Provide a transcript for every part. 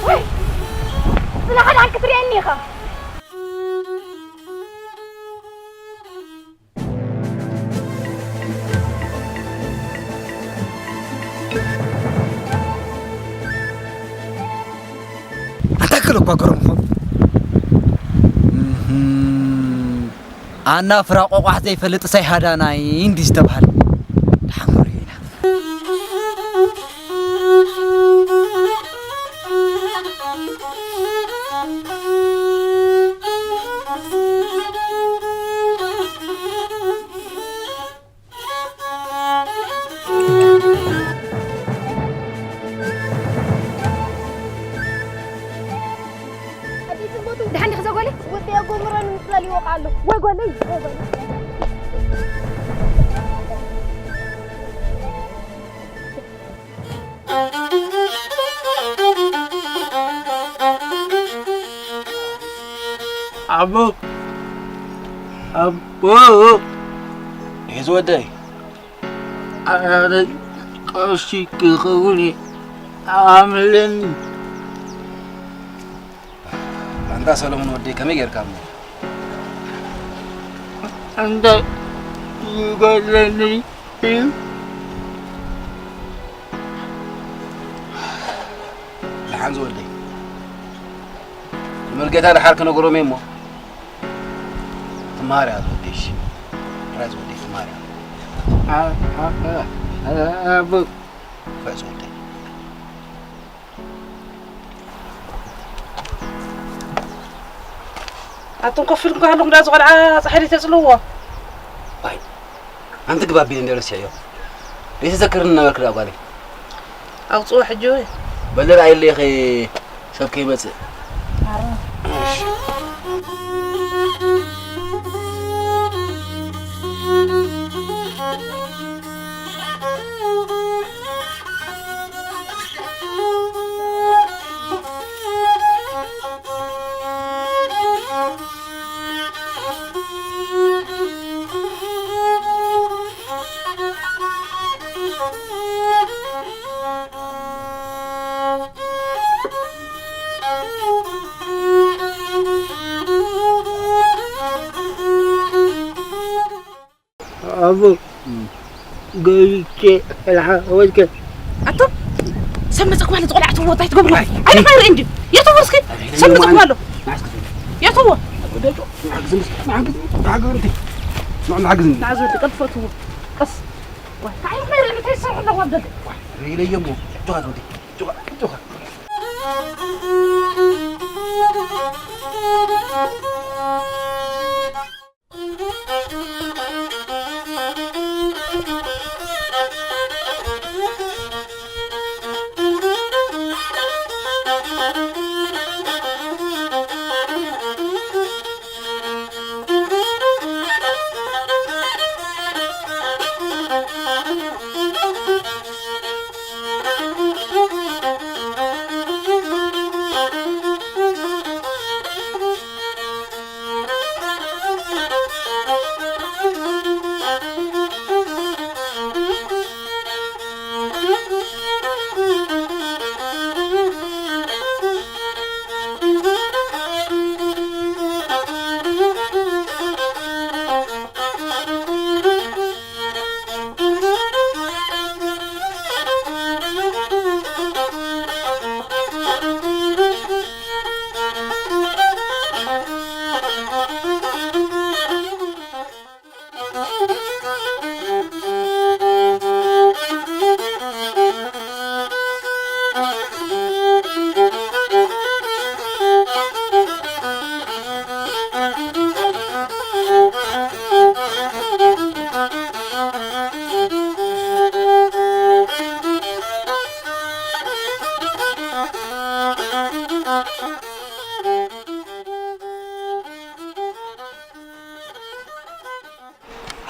ወይ፣ ስለ ሓደ ኣንክ ትርእየኒ ኢኻ። ኣታ ክል እኳ ገረምኹም። እህም። ኣና ፍራ ቆቋሕ ዘይፈልጥ ሳይ ሃዳናይ እንዲ ዝተባህለ። ደሓን ክንሪኦ ኢና። ደሓን ዲኺ ዘጓለይ? ወዲ ኣጎምራ ንምፅላል ይወቕዓ ኣሎ። ወይ ጓለይ፣ ወይ ጓለይ። ኣቦ፣ ኣቦ። ይሄ ዝወደይ። ኣረ ቀሺ ክኸውን እየ። ኣምለኒ። ኣንታ ሰሎሞን ወደይ፣ ከመይ ጌርካ እሞ? ኣንታ ይጎድለኒ እዩ። ደሓን ዝወደይ። ንመልጌታ ደሓር ክነግሮም እየ እሞ። ትመሃር እያ ዝወደይ፣ እሺ? ጥራይ ዝወደይ ትመሃር እያ። አ-፣ አ-፣ አ-፣ አ-፣ ኣቦ። ጥራይ ዝወደይ። ኣቱም ኮፍ ኢልኩም ከሃለኹም ደኣ እዚ ቆልዓ ጻሕሊ ተጽልዎ። ዋይ፣ ኣንቲ ግባ ኣቢለ እንድየ ረሲዐዮ። ዘይተዘክርኒ ነበርክ ደኣ ጓለይ። ኣውጽኦ ሕጂ ወይ? በል ርኣየለይ ኢኺ ሰብ ከይመጽእ። ኣረ። እሺ። ኣቦ፣ ገብቼ ልሓወድከ። ኣቶ፣ ሰብ መጸኩም ኣሎ፣ ዝቆልዓ ትብሉ እንታይ ትገብሩ? ኣይ፣ ኣይ፣ ኣይ። ኣይርእ እንዲ። የትብሉ እስኪ? ኣይ፣ ሰብ መጸኩም ኣሎ። ማዕስ ክፍል። ንሓግዝ፣ ንሓግዝ፣ ንሓግዝ። ንዓዞ ቀጥ ፈትዎ። ቀስ። ዋይ፣ ካይ መረ እንታይ ሰርሕ ኣለኹ ኣብ ደገ። ርኢለዮ እሞ፣ ጆኻ ትወዲ፣ ጆኻ፣ ጆኻ።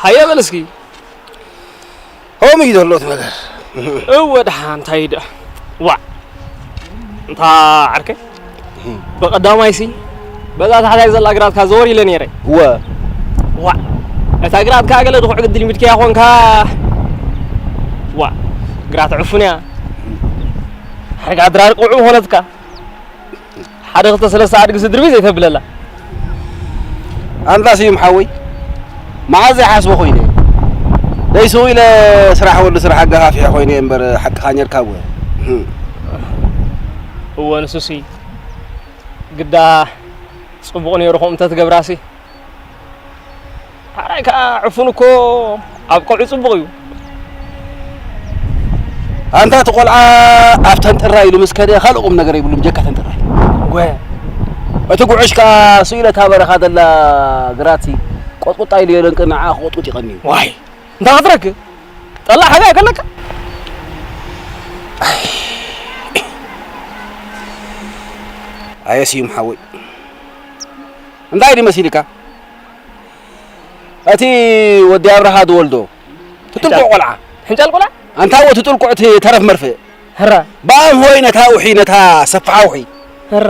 ሃየ በል እስኪ። ከምኡ እዩ ዘሎ እቲ ነገር። እወ፣ ደሓ እንታይ ደኣ። ዋ። እንታ ዓርከይ፣ ብቐዳማይሲ በዛ ታሕታይ ዘላ ግራትካ ዘወር ኢለ ነይረ። እወ። ዋ። እታ ግራትካ ገለ ድኹዕ ግድል ሚድክያ ኾንካ። ዋ። ግራት ዕፉን እያ። ሓረጋ ድራር ቆዑ ኾነትካ። ሓደ ክልተ ሰለስተ ኣድጊ ስድሪ ቤት ዘይተብለላ። ኣንታ ስዩም ሓወይ፣ መዓዝ ዘይሓስቦ ኮይነ? ደይ ስቕ ኢለ ስራሕ ወዲ ስራሕ ኣጋፋፊሐ ኮይነ እየ እምበር፣ ሓቅኻ ኔርካ እወ። እወ፣ ንሱሲ ግዳ ጽቡቕ ነይሩ፣ ከምኡ እንተትገብራሲ። ሓራይ ከኣ ዕፉን እኮ ኣብ ቀውዒ ጽቡቕ እዩ። ኣንታ እቲ ቆልዓ ኣብተን ጥራይ ኢሉ ምስ ከደ ካልእ ቁም ነገር የብሉን፣ ጀካ ተን ጥራይ። ወ-፣ እቲ ጉዕሽ ከኣ ስኢለ እታ በረኻ ዘላ ግራትሲ ቆጥቁጣ ኢሉ የለንቅን፣ ንዓ ክቆጥቁጥ ይቐንዩ። ዋይ፣ እንታይ ክትረክብ? ጠላዕ ሓጋይ ከለካ? ኣየ ስዩም ሓወይ፣ እንታይ ድዩ መሲልካ? እቲ ወዲ ኣብርሃ ዝወልዶ ትጥልቁዕ ቆልዓ። ሕንጫል ቆልዓ? ኣንታ ወ ትጥልቁዕ እቲ ተረፍ መርፍእ። ህራ። ብኣም ሆይ ነታ ውሒ፣ ነታ ሰፍሓ ውሒ። ህራ።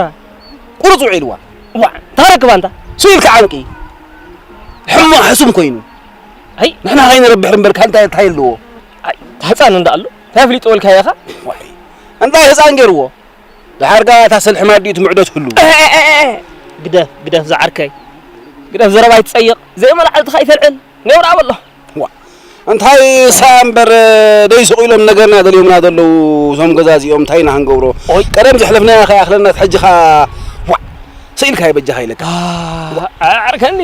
ቁርጽ ውዒልዋ። ዋ፣ እንታይ ረክብ ኣንታ? ስኢልካ ዓንቂ። ሕማቕ ሕሱም ኮይኑ። ኣይ። ንሕና ከይንረብሕ እምበር ካልእ እንታይ፣ እንታይ ኣለዎ? ኣይ፣ ህጻን እንዳ ኣሎ። እንታይ ኣፍሊጥዎ ኢልካዮ ኢኻ? ዋይ። እንታይ ህጻን ገይርዎ? ደሓር ከኣ እታ ሰልሒ ማዲኡ ትምዕዶ ትህሉ። እ፣ እ፣ እ፣ እ። ግደፍ፣ ግደፍ ዝዓርከይ። ግደፍ ዘረባ ኣይትጸይቕ። ዘይመልዓልትኻ ኣይተልዕል። ነውራ በሎ። ዋ፣ እንታይ እሳ እምበር ደይ ስቕ ኢሎም ነገርና ደልዮምና ዘለዉ እዞም ገዛ እዚኦም እንታይ ኢና ክንገብሮ? ኦይ። ቀደም ዘሕለፍናዮ ከይኣኽለና ሕጂ ኸኣ ዋ፣ ስኢልካ ይበጃኻ ኢለካ። ዋ። ኣዕርከኒ።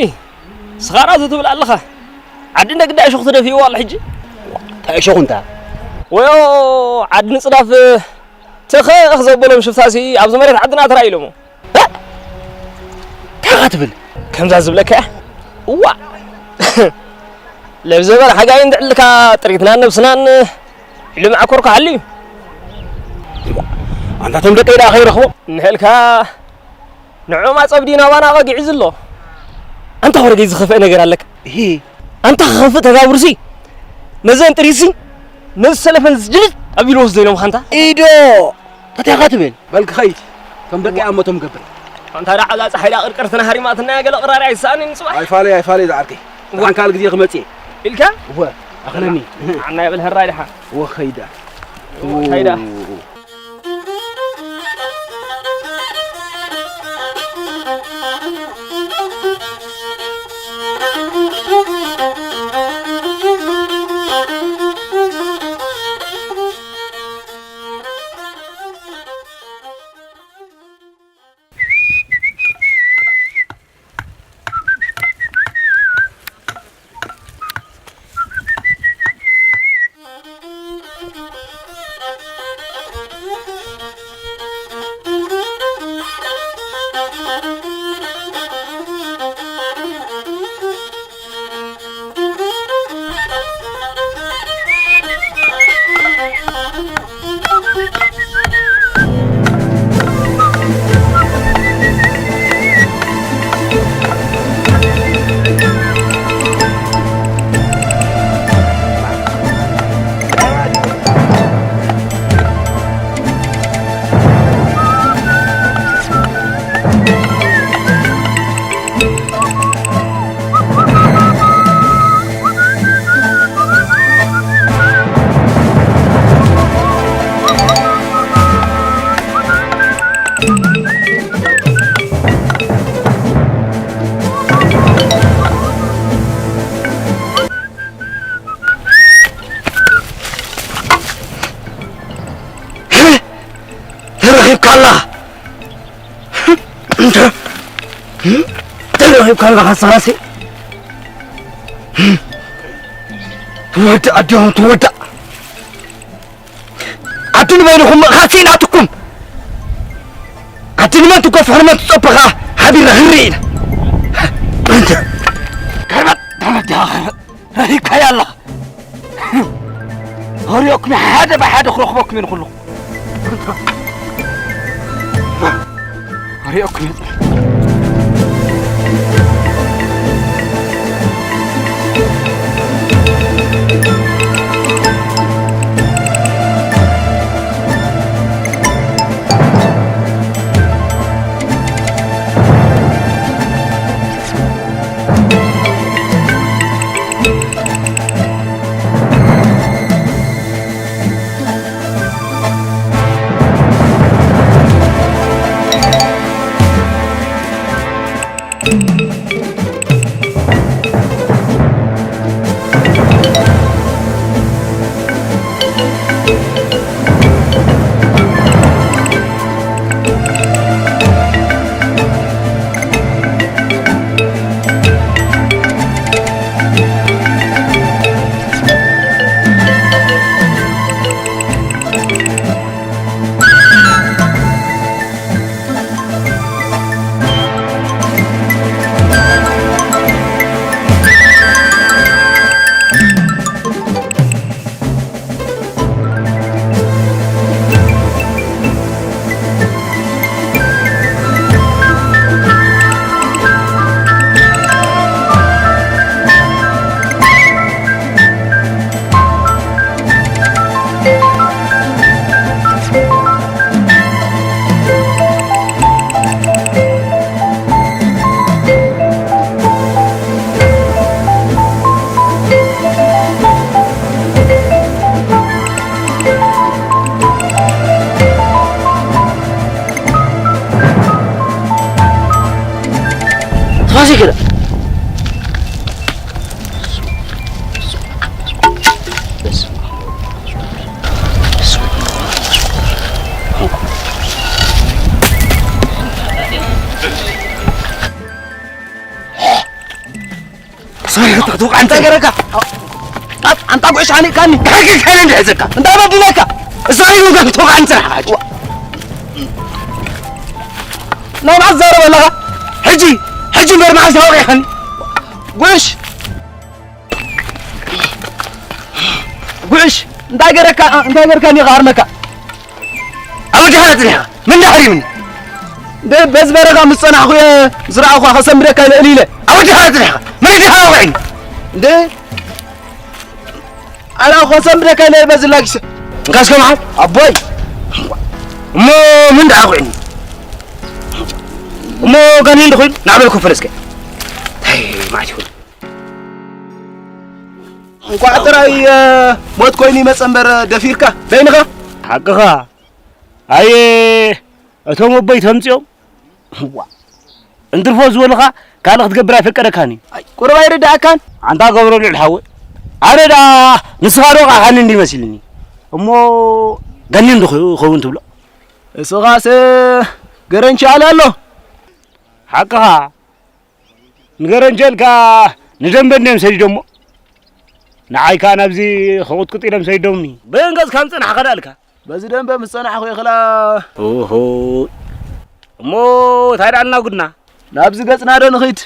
ስኻ ራሱ ትብል ኣለኻ። ዓዲ እንደ ግዳ እሾኽ ትደፊእዎ ኣሎ ሕጂ። እንታይ እሾኽ እንታ? ወዮ፣ ዓዲ ንጽዳፍ ተኸኽ ዘበሎም ሽፍታሲ ኣብዚ መሬት ዓድና ተራእዩ ኢሎሞ። እ? እንታይ ኢኻ ትብል? ከምዛ ዝብለካ እያ። እዋ። ለብ ዘበል ሓጋይ እንድዕልካ ጥሪትናን ነብስናን ኢሉ መዓኮርካ ሓልዩ። ኣንታ እቶም ደቀይ ደኣ ከይረኽቦም። ንሕልካ ንዕኦም ኣጸብዲ ናባና ኣቐጊዑ ዘሎ። ኣንታ ወረገይ ዝኸፍአ ነገር ኣለካ። እሂ። ኣንታ ክኸፍእ ተጋብሩሲ ነዘን ጥሪትሲ ነዚ ሰለፈን ዝጅልጥ ኣቢሉ ወስዶ ኢሎም ኻንታ። ኢዶ። እንታይ ኢኻ ትብል? በል ክኸይድ። እቶም ደቀይ ኣሞቶም ገብር። ኣንታ ደኣ ዓዛ ጸሓይ ደኣ ቅርቅርቲ ናሃሪማትና እያ፣ ገለ ቅራሪ ኣይሰኣንን ጽባሕ። ኣይፋለይ፣ ኣይፋለይ ዝዓርከይ። ዋ። ደሓን ካልእ ግዜ ክመጽእ እየ። ኢልካ? እወ፣ ኣኽለኒ። ዓና ይብል ህራይ ደሓን። እወ፣ ኸይዳ። እንታይ ደኣ? ተረኺብካ ኣላ። እንተ ተረኺብካ ኣለኻ ሰራሲ። ትወዳእ ኣዲኹም ትወዳእ። ኣዲ ንበይንኹም ምእኻል ስኢናትኩም። ኣዲ ንመን ትጎፍሑ ንመን ትጸብኻ ሓቢርና ክንርኢ ኢና። እንተ ከርበጥ ተረዲኻ ከርበጥ። ረኺብካያ ኣለኻ። ወሪኦኩም ሓደ ብሓደ ክረኽበኩም እየ ንኹሉ። ወሪኦኩም እየ። ሰማይ ክትወቕዕ እንታይ ገረካ? ኣንታ ጉዕሽ ሓኒቕካኒ። እንታይ ጌርካኒ እንድሕዘካ? እንታይ በዲለካ? እዛ ኢሉ ክትወቕዓኒ ጽናሕ። ናይ መዓስ ትዛረብ ኣለኻ? ሕጂ፣ ሕጂ እምበር መዓስ ወቒዕካኒ? ጉዕሽ። ጉዕሽ፣ እንታይ ገረካ? እንታይ ገርካኒ? ይኸርመካ። ኣብ ድሓር ጽኒሕካ፣ መን ድሓር ይብኒ? ደ-፣ በዚ በረኻ ምስ ጸናሕኩ እየ ዝረኣኹ፣ ከሰንብደካ ኢለ እልለ። ኣብ ድሓር ጽኒሕካ፣ መን ድሓር ኣውዒኒ? እንደ ኣላ ከሰንብደካ ኢለ በዚ ላጊሰ። እንካ እስከ መዓል፣ ኣቦይ። እሞ ምን ደኣ ኮይኒ? እሞ ጋኔን ዶ ኮይኑ? ናዕበል ኮፈለ እስከ። ታይ፣ ማዕት ይኹን። እንኳዕ ጥራይ፣ እ፣ ሞት ኮይኑ ይመጸ እምበር ደፊርካ በይንኻ። ሓቅኻ። ኣየ፣ እቶም ኣቦይ ተምጺኦም። ዋ። እንትርፎ ዝበሉኻ ካልእ ክትገብር ኣይፈቀደካን እዩ። ኣይ፣ ቁሩብ ኣይርድኣካን? ኣንታ ገብረ ልዑል ሓወይ። ኣነ ደኣ ንስኻ ዶ ቃልካኒ እንዲ መሲልኒ። እሞ ጋኔን ዶ ክኸውን ትብሎ? እስኻስ ገረንቻ ኣለ ኣሎ። ሓቅኻ። ንገረንቸልካ ንደንበ እንድዮም ሰዲዶሞ። ንዓይ ከኣ ናብዚ ክቕጥቅጥ ኢሎም ሰዲዶምኒ። በየን ገጽካ ምጸናሕካ ደኣ ኢልካ? በዚ ደንበ ምስ ጸናሕኩ እየ ክላ። ኦሆ። እሞ እንታይ ደኣ እና ጉድና? ናብዚ ገጽና ዶ ንኺድ?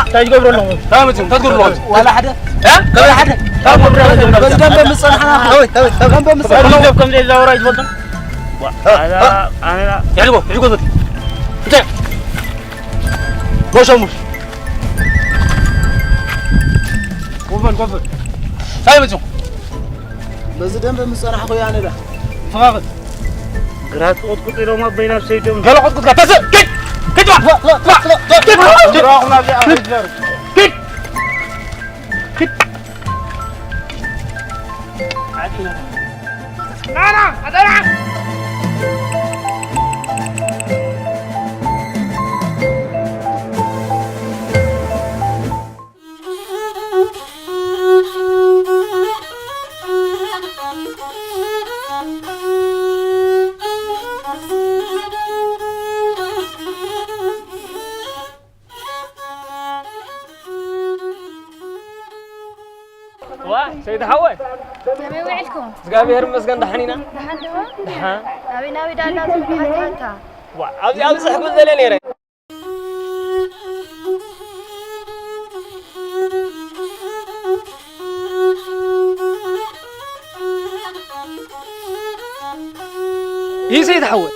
እንታይ ትገብሩ ኣለኹም? እንታይ መፅኡ? እንታይ ትገብሩ ኣለኹም? ዋላ ሓደ። እ? ዋላ ሓደ። እንታይ ትገብሩ ኣለኹም? በዚ ደንበ ምስ ጸናሕና። ኣወይ፣ ኣወይ፣ ኣወይ። ደንበ ምስ ጸናሕና። ሰብ ከም ዘይዛወር ኣይትፈልጡን? ዋ፣ ኣዛ፣ ኣነላ። ይሕልጎ፣ ይሕልጎ፣ ይሕልጎ። እንታይ? ሞሸሙሽ። ጎበል፣ ጎበል። እንታይ መፅኡ? በዚ ደንበ ምስ ጸናሕኹ እያ ኣነላ። ተኻኸል። ግራት ቁጥቁጥ ኢሎም ኣቦይ ናብ ሰይዶም። ገለ ቁጥቁጥ ጋር ተስእ! ኪድ! ኪድ! ኪድ! ኪድ! ና፣ ና፣ ኣታ ና! ዋ፣ ሰይድ ሓወይ። ከመይ ውዒልኩም? እግዚኣብሔር ይመስገን፣ ደሓን ኢና። ደሓን ዲኹም? ደሓን። ናበይ ናበይ ዳላ ዝብሉ ሓታ ሓታ? ዋ፣ ኣብዚ፣ ኣብዚ ዝሕግዝ ዘለ ነይረ። ይሰይድ ሓወይ፣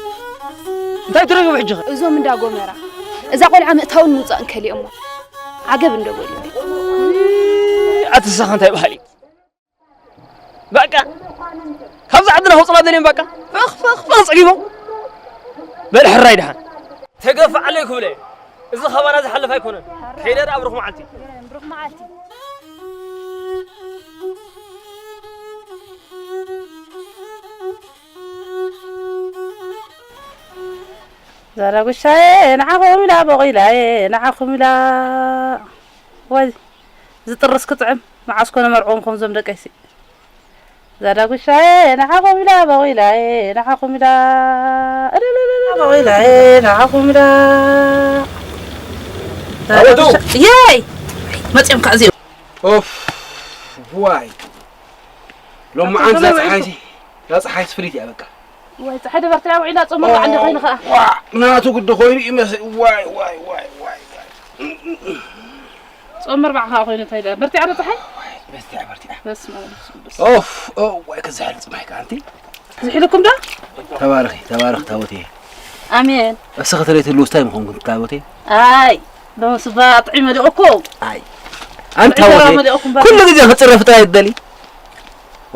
እንታይ ትረግቡ ሕጂ ኸ? እዞም እንዳ ጎመራ፣ እዛ ቆልዓ ምእታውን ምውጻእን ከሊኦሞ፣ ዓገብ እንዶ በሉ። ኣቲ ንስኻ እንታይ በሃሊ? በቃ፣ ካብዛ ዓድና ከውጽና ደልዮም በቃ። ፈኽ፣ ፈኽ፣ ፈኽ ጸጊቦም። በል ሕራይ ደሓን። ተገፍዓለይ ክብለ፣ እዚ ከባና ዝሓልፍ ኣይኮነን። ከይደ ደኣ ብሩኽ መዓልቲ። ብሩኽ መዓልቲ። ዛራ ጉሻዬ፣ ንዓኹም ኢላ፣ በቑላዬ፣ ንዓኹም ኢላ። ወይ፣ እዚ ጥርስ ክጥዕም፣ መዓስ ኮነ መርዕኦም ከምዞም ደቀይሲ። ዛዳ ጉሻዬ፣ ንዓኹም ኢላ፣ በቑላዬ፣ ንዓኹም ኢላ። እልልልል፣ በቑላዬ፣ ንዓኹም ኢላ። ዛዳ ኣወቱ። ጉሻ-፣ የይ! መጺኦም ከኣ እዚኦም። ኦፍ፣ ዋይ። ሎማዓንቲ እዛ ጸሓይሲ፣ እዛ ጸሓይሲ ፍልይቲ እያ በቃ። ወይ ጸሓይ ደበርታ እያ ውዒላ ጾም ኣርብዓ እንደ ኮይኑ ኸኣ። ዋ፣ ናቱ ግዲ ኮይኑ ይመስል። ዋይ፣ ዋይ፣ ዋይ፣ ዋይ፣ ዋይ። ጾም ኣርብዓ ኸኣ ኮይኑ እንታይ ኢላ? በርቲዓ ዶ ጸሓይ? ዋይ፣ በርቲዓ፣ በርቲዓ። በስመ ኣብ ወመንፈስ ቅዱስ። ኦፍ፣ ኦ፣ ዋይ፣ ከዝሕል ጽማይ ከኣ ኣንቲ። ዝሕልኩም ዶ? ተባረኺ፣ ተባረኺ ታቦተይ። ኣሜን። እስኺ ተለይ ትህልው እንታይ ምኾንኩም ታቦተይ? ኣይ፣ ሎምስ እባ ጥዑይ መሊኦኩም። ኣይ። ኣንቲ ጥዑይ ታቦተይ፣ መሊኦኩም ባ። ኩሉ ግዜ ክጽረፍ ጥራይ ትደሊ።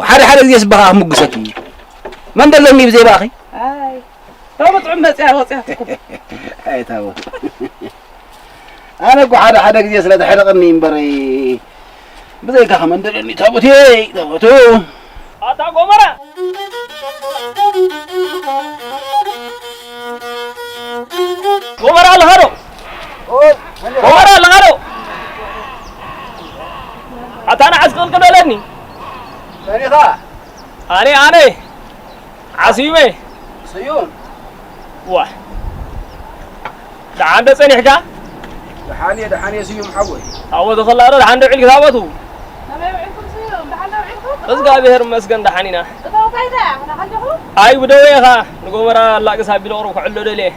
ሓደ ሓደ ግዜ ስባኻ ክምጉሰኪ እዩ። መን ደለኒ ብዘይ ባእኺ? ኣይ። ታቦት ጥዑም መጽያ ወጽያትኩም። ኣይ ታቦት። ኣነ እኮ ሓደ ሓደ ግዜ ስለ ተሕርቕኒ እምበር ብዘይካኻ መን ደለኒ ታቦተይ፣ ታቦቱ። ኣታ ጎመራ! ጎመራ ኣለኻ ዶ? ጎመራ ኣለኻ ዶ? ኣታ ንዓስ ቅልቅል በለኒ። መን ኢኻ? ኣነ፣ ኣነ። ዓስዩመ። ስዩም። ዋ። ደሓን ዶ ጸኒሕካ? ደሓን እየ፣ ደሓን እየ ስዩም ሓወይ። ታቦት ኸላ ዶ ደሓን ዶ ውዒልካ ታቦቱ? ከመይ ውዒልኩም ስዩም? ደሓን ዶ ውዒልኩም? እግዚኣብሔር ይመስገን ደሓን ኢና። እታ እንታይ ደኣ? ደሓን ዲኹም? ኣይ ብደዌ ኢኻ ንጎመራ ኣላግስ ኣቢለ ቁሩብ ክዕሎ ደልየ።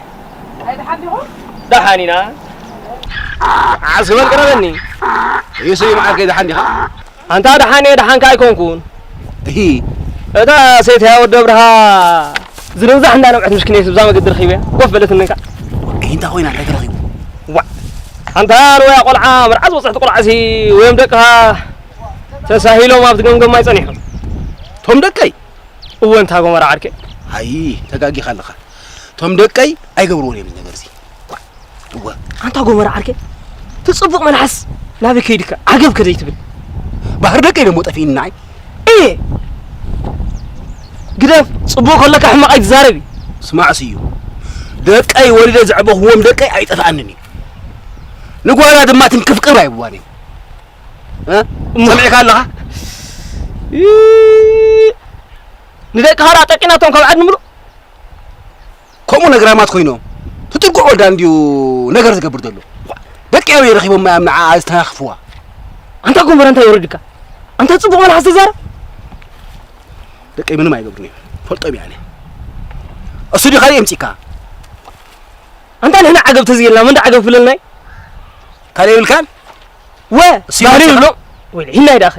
ኣይ ደሓን ዲኹም? ደሓን ኢና። ዓስበል ቅረበኒ። ይስዩ መዓርከይ ደሓን ዲኻ? ኣንታ ደሓን እየ፣ ደሓንካ ኣይኮንኩን። እሂ። እታ ሰይትያ ወዲ ኣብርሃ ዝርንዛሕ እንዳነብዐት ምሽ ክነይስ ብዛ መገዲ ረኺበያ። ኮፍ በለትኒ እንካ። እሂ፣ እንታይ ኮይና? እንታይ ተረኺቡ? ዋ። ኣንታ ንወያ ቆልዓ፣ መርዓ ዝበጽሕቲ ቆልዓሲ ወዮም ደቅኻ ተሳሂሎም ኣብቲ ገምገም ማይ ጸኒሖም። ቶም ደቀይ? እወ፣ እንታ ጎመራ ዓርከይ። ኣይ፣ ተጋጊኻ ኣለኻ። ቶም ደቀይ ኣይገብርዎን እዮም እዚ ነገርዚ። እወ። ኣንታ ጎመራ ዓርከይ፣ እቲ ጽቡቕ መልሓስ ናበይ ከይድካ? ዓገብ ከደይ ትብል። ባህር ደቀይ ደሞ ጠፊእኒ ንዓይ። እየ። ግደፍ፣ ጽቡቕ ከለካ ሕማቕ ኣይትዛረብ እዩ። ስማዕ ስዩ፣ ደቀይ ወሊደ ዘዕበኽዎም ደቀይ ኣይጠፍኣንን እዩ። ንጓላ ድማ ትንክፍቅር ኣይብዋን እዩ። እ? እሞ ሰሚዕካ ኣለኻ? እ፣ ንደቅኻ ደኣ ጠቂናቶም ካብ ዓዲ ንምሉእ? ከምኡ ነግራማት ኮይኖም። ትጥንቁቕ ወዳ እንድዩ ነገር ዝገብር ዘሎ። ደቂ ኣበይ ረኺቦም ማያም ንዓ ዝተናኽፍዋ? ኣንታ ጎንበረ እንታይ ይወርድካ? ኣንታ ጽቡቕ መልሓስ ተዛረብ። ደቀይ ምንም ኣይገብሩን እዮም። ፈልጦም እየ ኣነ። እሱ ዲኻ የምጺካ? ኣንታ ንሕና ዓገብ ተዝየልና፣ መን ደኣ ዓገብ ክብለልና እዩ? ካልእ የብልካን? ወ፣ እሱ ባህሪ ይመጽእ። ይብሎ። ወይ፣ ሂናይ ደኣኸ?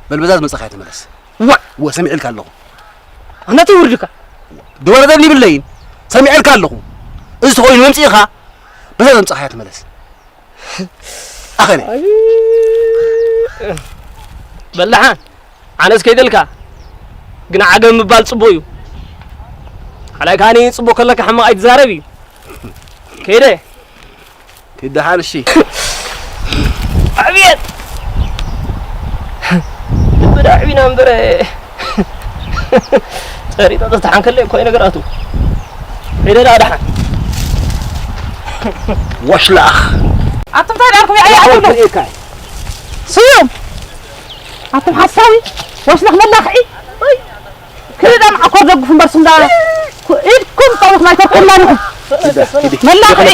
በል በዛ ዝመጻኻያ ተመለስ። ዋ። ወ፣ ሰሚዐልካ ኣለኹ። ኣንታ ተውርድካ። ድወረደኒ ይብለይን። ሰሚዐልካ ኣለኹ። እዚ ተኾይኑ መምጽኢኻ፣ በዛ ዘምጻኻያ ተመለስ። ኣኸለ። ኣይ። በል ደሓን፣ ኣነስ ከይደልካ፣ ግን ዓገብ ምባል ጽቡቕ እዩ። ካልኣይ ከኣኒ ጽቡቕ ከለካ ሕማቕ ኣይትዛረብ እዩ። ከይደ። ከይደ ደሓን፣ እሺ። ኣቤት! ልቢ ደኣ ኣዕቢና እምበር፣ ጸሪጣ ተተሓንከለይ እኮ እዩ ነገራቱ። ከይደ ደኣ ደሓን። ወሽላኽ። ኣቱም እንታይ ደኣ ኣልኩም? ያያ ኣቱም። ስዩም። ኣቱም ሓሳዊ፣ ወሽላኽ መላኽዒ። ክልተ መዓኮር ደግፉ እምበር ስም ደኣ ኢድኩም ጠውት ማይከኩም ማንኹም። መላኽዒ።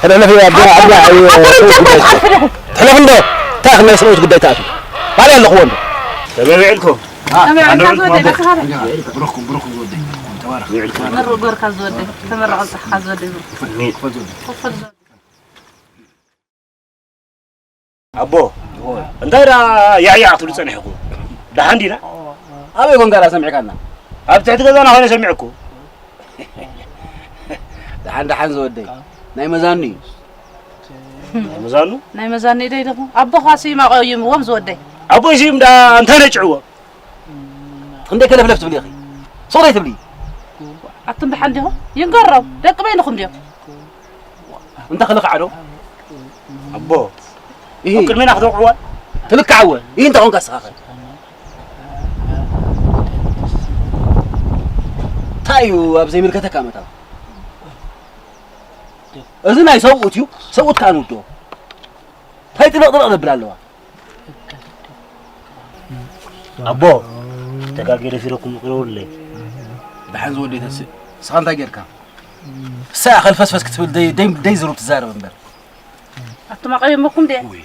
ሕለፍ ሕለፍ እያ፣ ኣቢና፣ ኣቢና፣ ኣቢና፣ ኣቢና። ሕለፍ እንዶ፣ እንታይ ናይ ሰብኡት ጉዳይ ተኣትዩ? ባል ኣለኹዎ እንዶ። ከመይ ውዒልኩም? ከመይ ውዒልካ ዝወደይ? በስኻ በል። ብሩኽኩም፣ ብሩኽኩም ዝወደይ። ተባረኽ። ውዒልኩም። መርቕ ጎርካ ዝወደይ፣ ተመረቐ ብጽሕኻ ዝወደይ። ኣሜን። ክፈል ዝወደይ። ክፈል ዝወደይ። ኣቦ፣ እንታይ ደኣ ያዕያዕ ትብሉ ጸኒሕኩም? ደሓን ዲና? ኣበይ ኮንካ ደኣ ሰሚዕካና? ኣብ ትሕቲ ገዛና ኮይነ ሰሚዕኩ። ደሓን፣ ደሓን ዝወደይ። ናይ መዛኑ እዩ። ናይ መዛኑ? ናይ መዛኑ ኢደይ ደኹ። ኣቦኻ ስዩም ኣቐይምዎም ዝወደይ። ኣቦይ ስዩም ደኣ እንታይ ነጭዕዎ? ክንደይ ከለፍለፍ ትብሊ ኢኺ? ሱቕ ዘይትብሊ? ኣቱም ደሓን ዲኹም? ይንገሮም። ደቂ በይንኹም ዲኹም? እንተ ክልክዓ ዶ? ኣቦ፣ እሂ። ኣብ ቅድሜና ክትወቕዕዋ? ትልክዓወ። እሂ እንተ ኾንካ ንስኻ ኸ? እንታይ እዩ ኣብ ዘይምልከተካ ምእታው? እዚ ናይ ሰብኡት እዩ። ሰብኡት ከኣ ንውድኦ። እንታይ ጥብቕ ጥብቕ ዘብል ኣለዋ? ኣቦ፣ ተጋጊ ደፊረኩም ይቕረቡለይ። ደሓን ዝወደይ ተስእ፣ ንስኻ እንታይ ጌርካ? እሳ እያ ኸልፈስፈስ ክትብል ደይ-፣ ደይ-፣ ደይ ዝሩብ ትዛረብ እምበር። ኣቱም ኣቐይመኩም ድየ? ውይ።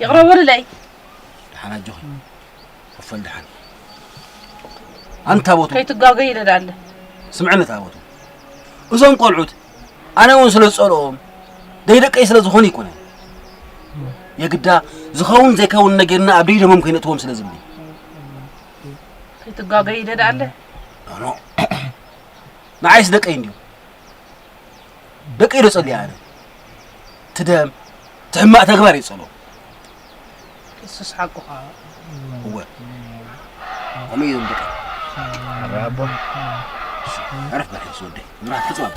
ይቕረቡለይ። ደሓን ኣጆኺ። ክፈል ደሓን። ኣንታ ቦቱ። ከይትጋገይ ኢለ ደኣለ። ስምዕኒ እታ ቦቱ። እዞም ቆልዑት ኣነ እውን ስለ ዝጸልኦም ደይ ደቀይ ስለ ዝኾኑ ይኮነ። የግዳ ዝኸውን ዘይከውን ነገርና ኣብ ደይ ደሞም ከይነእትዎም ስለ ዝብሊ። ከይትጋገይ ኢለ ደኣለ። ኖ፣ ኖ። ንዓይስ ደቀይ እንድዩ። ደቀይ ዶ ጸልየ ኣነ? ትደም፣ ትሕማቕ ተግባር እየ ዝጸልኦ። እሱስ ሓቁኻ። እወ። ከምኡ እዮም ደቀይ። ኣረ ኣቦ። ዕረፍ በል ሕጂ ወደይ። ምራት ፍጹም ኣቦ።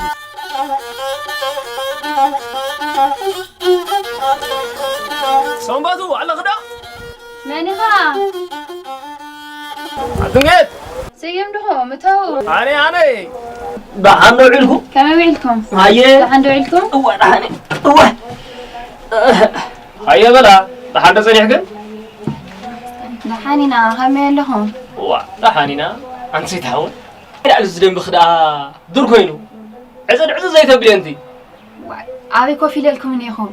ሰንበቱ ኣለኺ ዶ? መን ኢኻ? ኣቱም ጌት? ስዩም ድኹም፣ እተው። ኣነ፣ ኣነ። ደሓን ዶ ውዒልኩም? ከመይ ውዒልኩም? ኣየ። ደሓን ዶ ውዒልኩም? እወ፣ ደሓን እየ። እወ። ኣየ በላ፣ ደሓን ዶ ጸኒሕክን? ደሓን ኢና፣ ከመይ ኣለኹም? እዋ፣ ደሓን ኢና። ኣንቲ ሰይቲ ሓወይ፣ እንታይ ደኣ እዚ ደንብኺ ደኣ ዱር ኮይኑ? ዕጽድ ዕጽድ ዘይተብልዮ ኣንቲ። ዋይ፣ ኣበይ ኮፍ ኢለልኩም እኒኹም?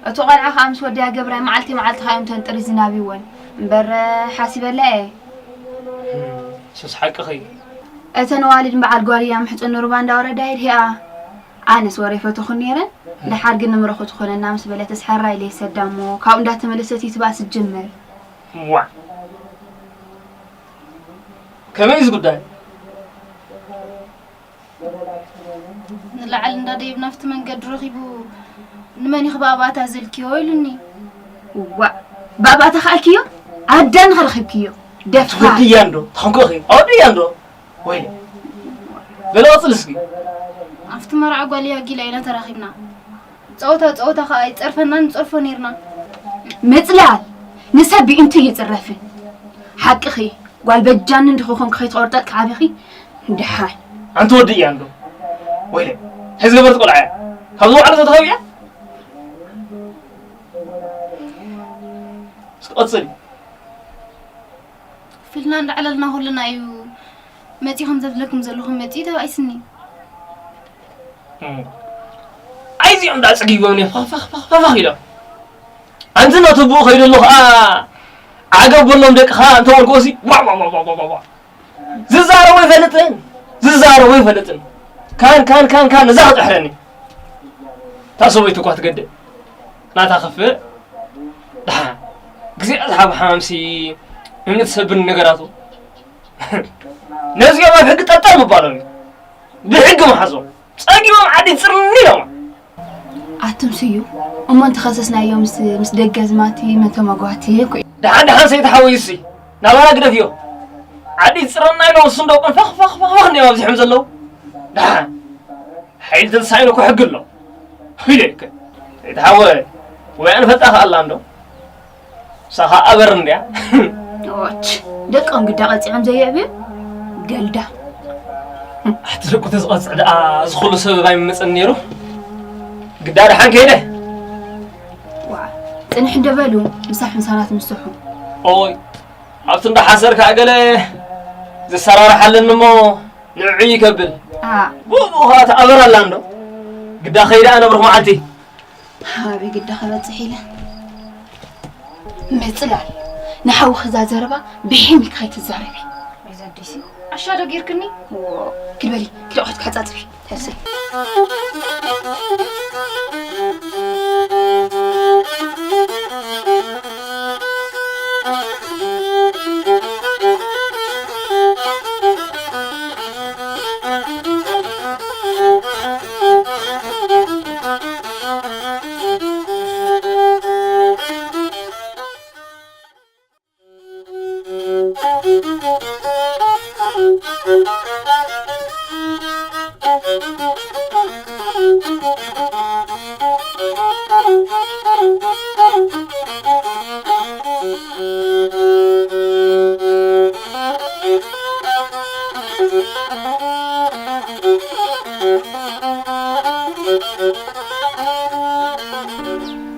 እቲ ቆልዓ ኸኣ ምስ ወደይ ኣገብራይ መዓልቲ መዓልቲ ኸኣ እዮም ተንጥሪ ዝናብይወን። እምበር፣ ሓሲበላ እየ። ሱስ ሓቅኺ። እተን ኣዋልድ በዓል ጓል እያ ምሕጽን ንሩባ እንዳወረዳ ይድሂኣ። ኣነስ ወረ ይፈተኹ ነይረ። ደሓር ግን ንምረኹ ትኾነና ምስ በለትስ ሕራይ ኢለ ይሰዳ እሞ ካብኡ እንዳተመለሰት እዩ ትባስ ትጅምር። ዋዕ፣ ከመይ እዚ ጉዳይ? ንላዕሊ እንዳደይብ ናብቲ መንገዲ ረኺቡ፣ ንመን ኢኺ ብኣባታ ዘልክዮ ኢሉኒ። ዋዕ፣ ብኣባታ ከኣልክዮ? ኣዳን ከረኺብክዮ? ደፋር። ትወድያ እንዶ? ተኾንኮኺ ኣወድያ እንዶ? ወይ በለ፣ ቀጽል እስኪ። ኣብቲ መርዓ ጓል ያጊላ ኢና ተራኺብና። ጸወታ ጸወታ ከኣ ይጸርፈናን ንጸርፎ ነይርና። ምጽላል ንሰብ ብእንቱ ይጽረፍን። ሓቅኺ፣ ጓል በጃኒ እንዲኹ ኮንኪ ከይትቆርጠጥ ክዓቢኺ። ድሓን። ኣንቲ ወዲ እያ እንዶ? ወይለ፣ ሕዚ ገበርቲ ቆልዓ እያ። ካብዚ ዋዕላ ተተኸቢያ? እስኪ ቀጽሊ። ፊልና እንዳዕለልና ኩልና እዩ መጺኹም ዘብለኩም ዘለኹም መጺ ተባኢስኒ። ኣይዚኦም ዳ ጽጊቦም እዮም ፋኽ ፋኽ ፋኽ ፋኽ ኢሎም። ኣንቲ እናተብኡ ከይደሎ ኸዓ ዓገብ በሎም ደቅኻ እንተበልክዎሲ ዋዕ ዋዕ ዋዕ ዋዕ ዋዕ ዋዕ። ዝዛረቦ ይፈልጥን ዝዛረቦ ይፈልጥን። ካን ካን ካን ካን እዛ ክጥሕረኒ። እታ ሰበይቲ እኳ ትገድእ ናታ ከፍእ። ደሓን ግዜ ዝሓብ ሓማምሲ እምኒ ትሰብር ነገራቱ። ነዚኦም ኣብ ሕጊ ጠጠር ምባሎም እዩ። ብሕጊ መሓዞም። ጸጊቦም ዓዲ ጽርኒ ኢሎማ። ኣቱም ስዩ እሞ እንተኸሰስናዮ ምስ ምስ ደገዝማቲ መተመጓቲ እኮ እዩ። ደሓን ደሓን ሰይቲ ሓወይ እሲ ናባና ግደፍዮ። ዓዲ ጽርና ኢሎም እሱ እንደው ፋኽ ፋኽ ፋኽ ፋኽ እንዲዮም ኣብዚሖም ዘለዉ። ደሓን ሓይሊ ተንሳኢኖ እኮ ሕጊ ኣሎ። ኢለክ ሰይቲ ሓወይ ወይ ኣንፈልጣ ከኣላ እንዶ ሳኻ ኣበር እንድያ። ኦች ደቆም ግዳ ቀጺዖም ዘየዕብዩ ገልዳ። ኣቲ ደቁ ተዝቐጽዕ ደኣ ዝኹሉ ሰበብ ኣይምመጸን ነይሩ። ግዳ ደሓን ከይደ። ዋ ጽንሕ እንደ በሉ ምሳሕ ምሳናት ምስሑ። ኦይ ኣብቲ እንዳ ሓሰር ከኣ ገለ ዘሰራርሓ ኣለኒ እሞ ንዕዑ ይከብል። ኣ ብኡ ብኡ ኸኣ ተኣበር ኣላ እንዶ። ግዳ ኸይደ ኣነብርኽ መዓልቲ። ኣበይ ግዳ ክበጽሕ ኢለ። ምጽላል ንሓውኺ እዛ ዘረባ ብሒም ኢልኪ ከይትዛረቢ። ኣሻዶ ጌርክኒ? ኪድ በሊ ኪድ ኣቑሑት ክሓጻጽፊ። ተስል።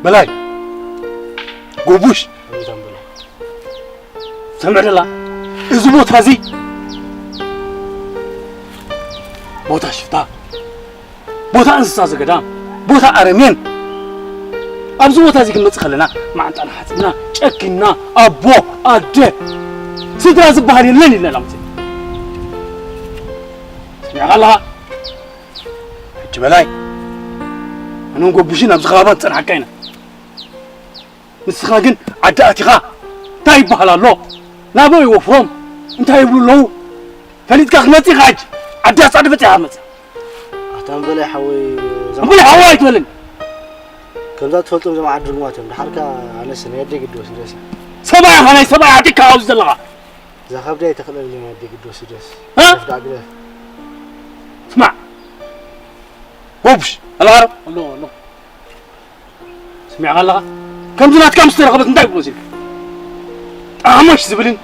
በላይ ጎቡሽ ሰምዕ ደላ እዚ ቦታ እዚ ቦታ ሽፍታ ቦታ እንስሳ ዘገዳም ቦታ ኣረሜን ኣብዚ ቦታ እዚ ክንመፅእ ከለና ማዕንጣና ሓፂብና ጨኪና ኣቦ ኣደ ስድራ ዝበሃል የለን ኢልና ኢና መፅእ ስሚዕካ ኣለኻ ሕጂ በላይ ኣነን ጎቡሽን ኣብዚ ከባቢ ክንፀንሓካ ኢና ንስኻ ግን ዓዲ ኣቲኻ እንታይ ይበሃል ኣሎ ናበይ ወፍሮም እንታይ ይብሉ ኣለዉ ፈሊጥካ ክትመፅእ ኢኻ ሕጂ ዓዲ ኣፃዲ በፂኻ ክትመፅእ ኣታ በላይ ሓወይ እምበል ሓወይ ኣይትበለኒ ከምዛ ትፈልጦም እዞም ዓዲ ርጉማት እዮም ደሓርካ ኣነስ ናይ ኣደይ ግዲ ወሲደሲ ሰብኣይ ኢኻ ናይ ሰብኣይ ዓዲግካ ኣብዚ ዘለኻ እዛ ከብዲ ኣይተኽለለይ ናይ ኣደይ ግዲ ወሲደስ እ? ግዳ ግደፍ ስማዕ ጎብሽ ኣልዓረብ ኣሎ ኣሎ ስሚዕኻ ኣለኻ ከምዚ ናትካ ምስ ተረኸበት እንታይ ይብሎ ሲል ጣዕሞሽ ዝብልን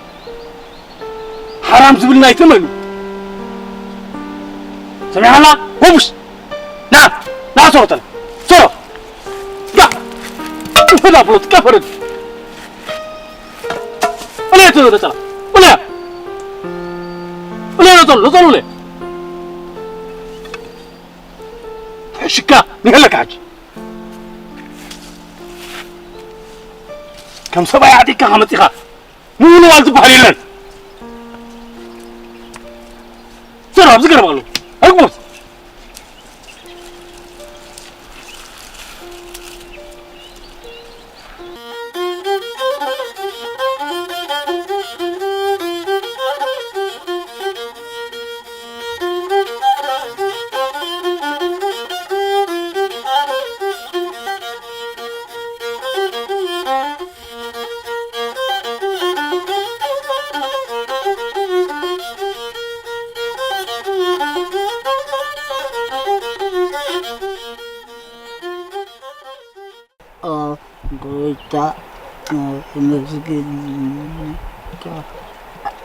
ሓራም ዝብልን ኣይትመሉ ሰሚዕኻ ኣለኻ ጎብሽ ና ና ሰሮተና ሰሮ ና ውሕዳ ብሎ ትቀፈረድ እለ ተሎ ደጸላ እለ እለ ተሎ ተሎ እለ ሕሽካ ንገለካ ሕጂ ከም ሰብኣይ ዓጢቅካ ከመፂኻ ምውልዋል ዝበሃል የለን ዘራብ ዝገርም ኣሎ ኣይግቦት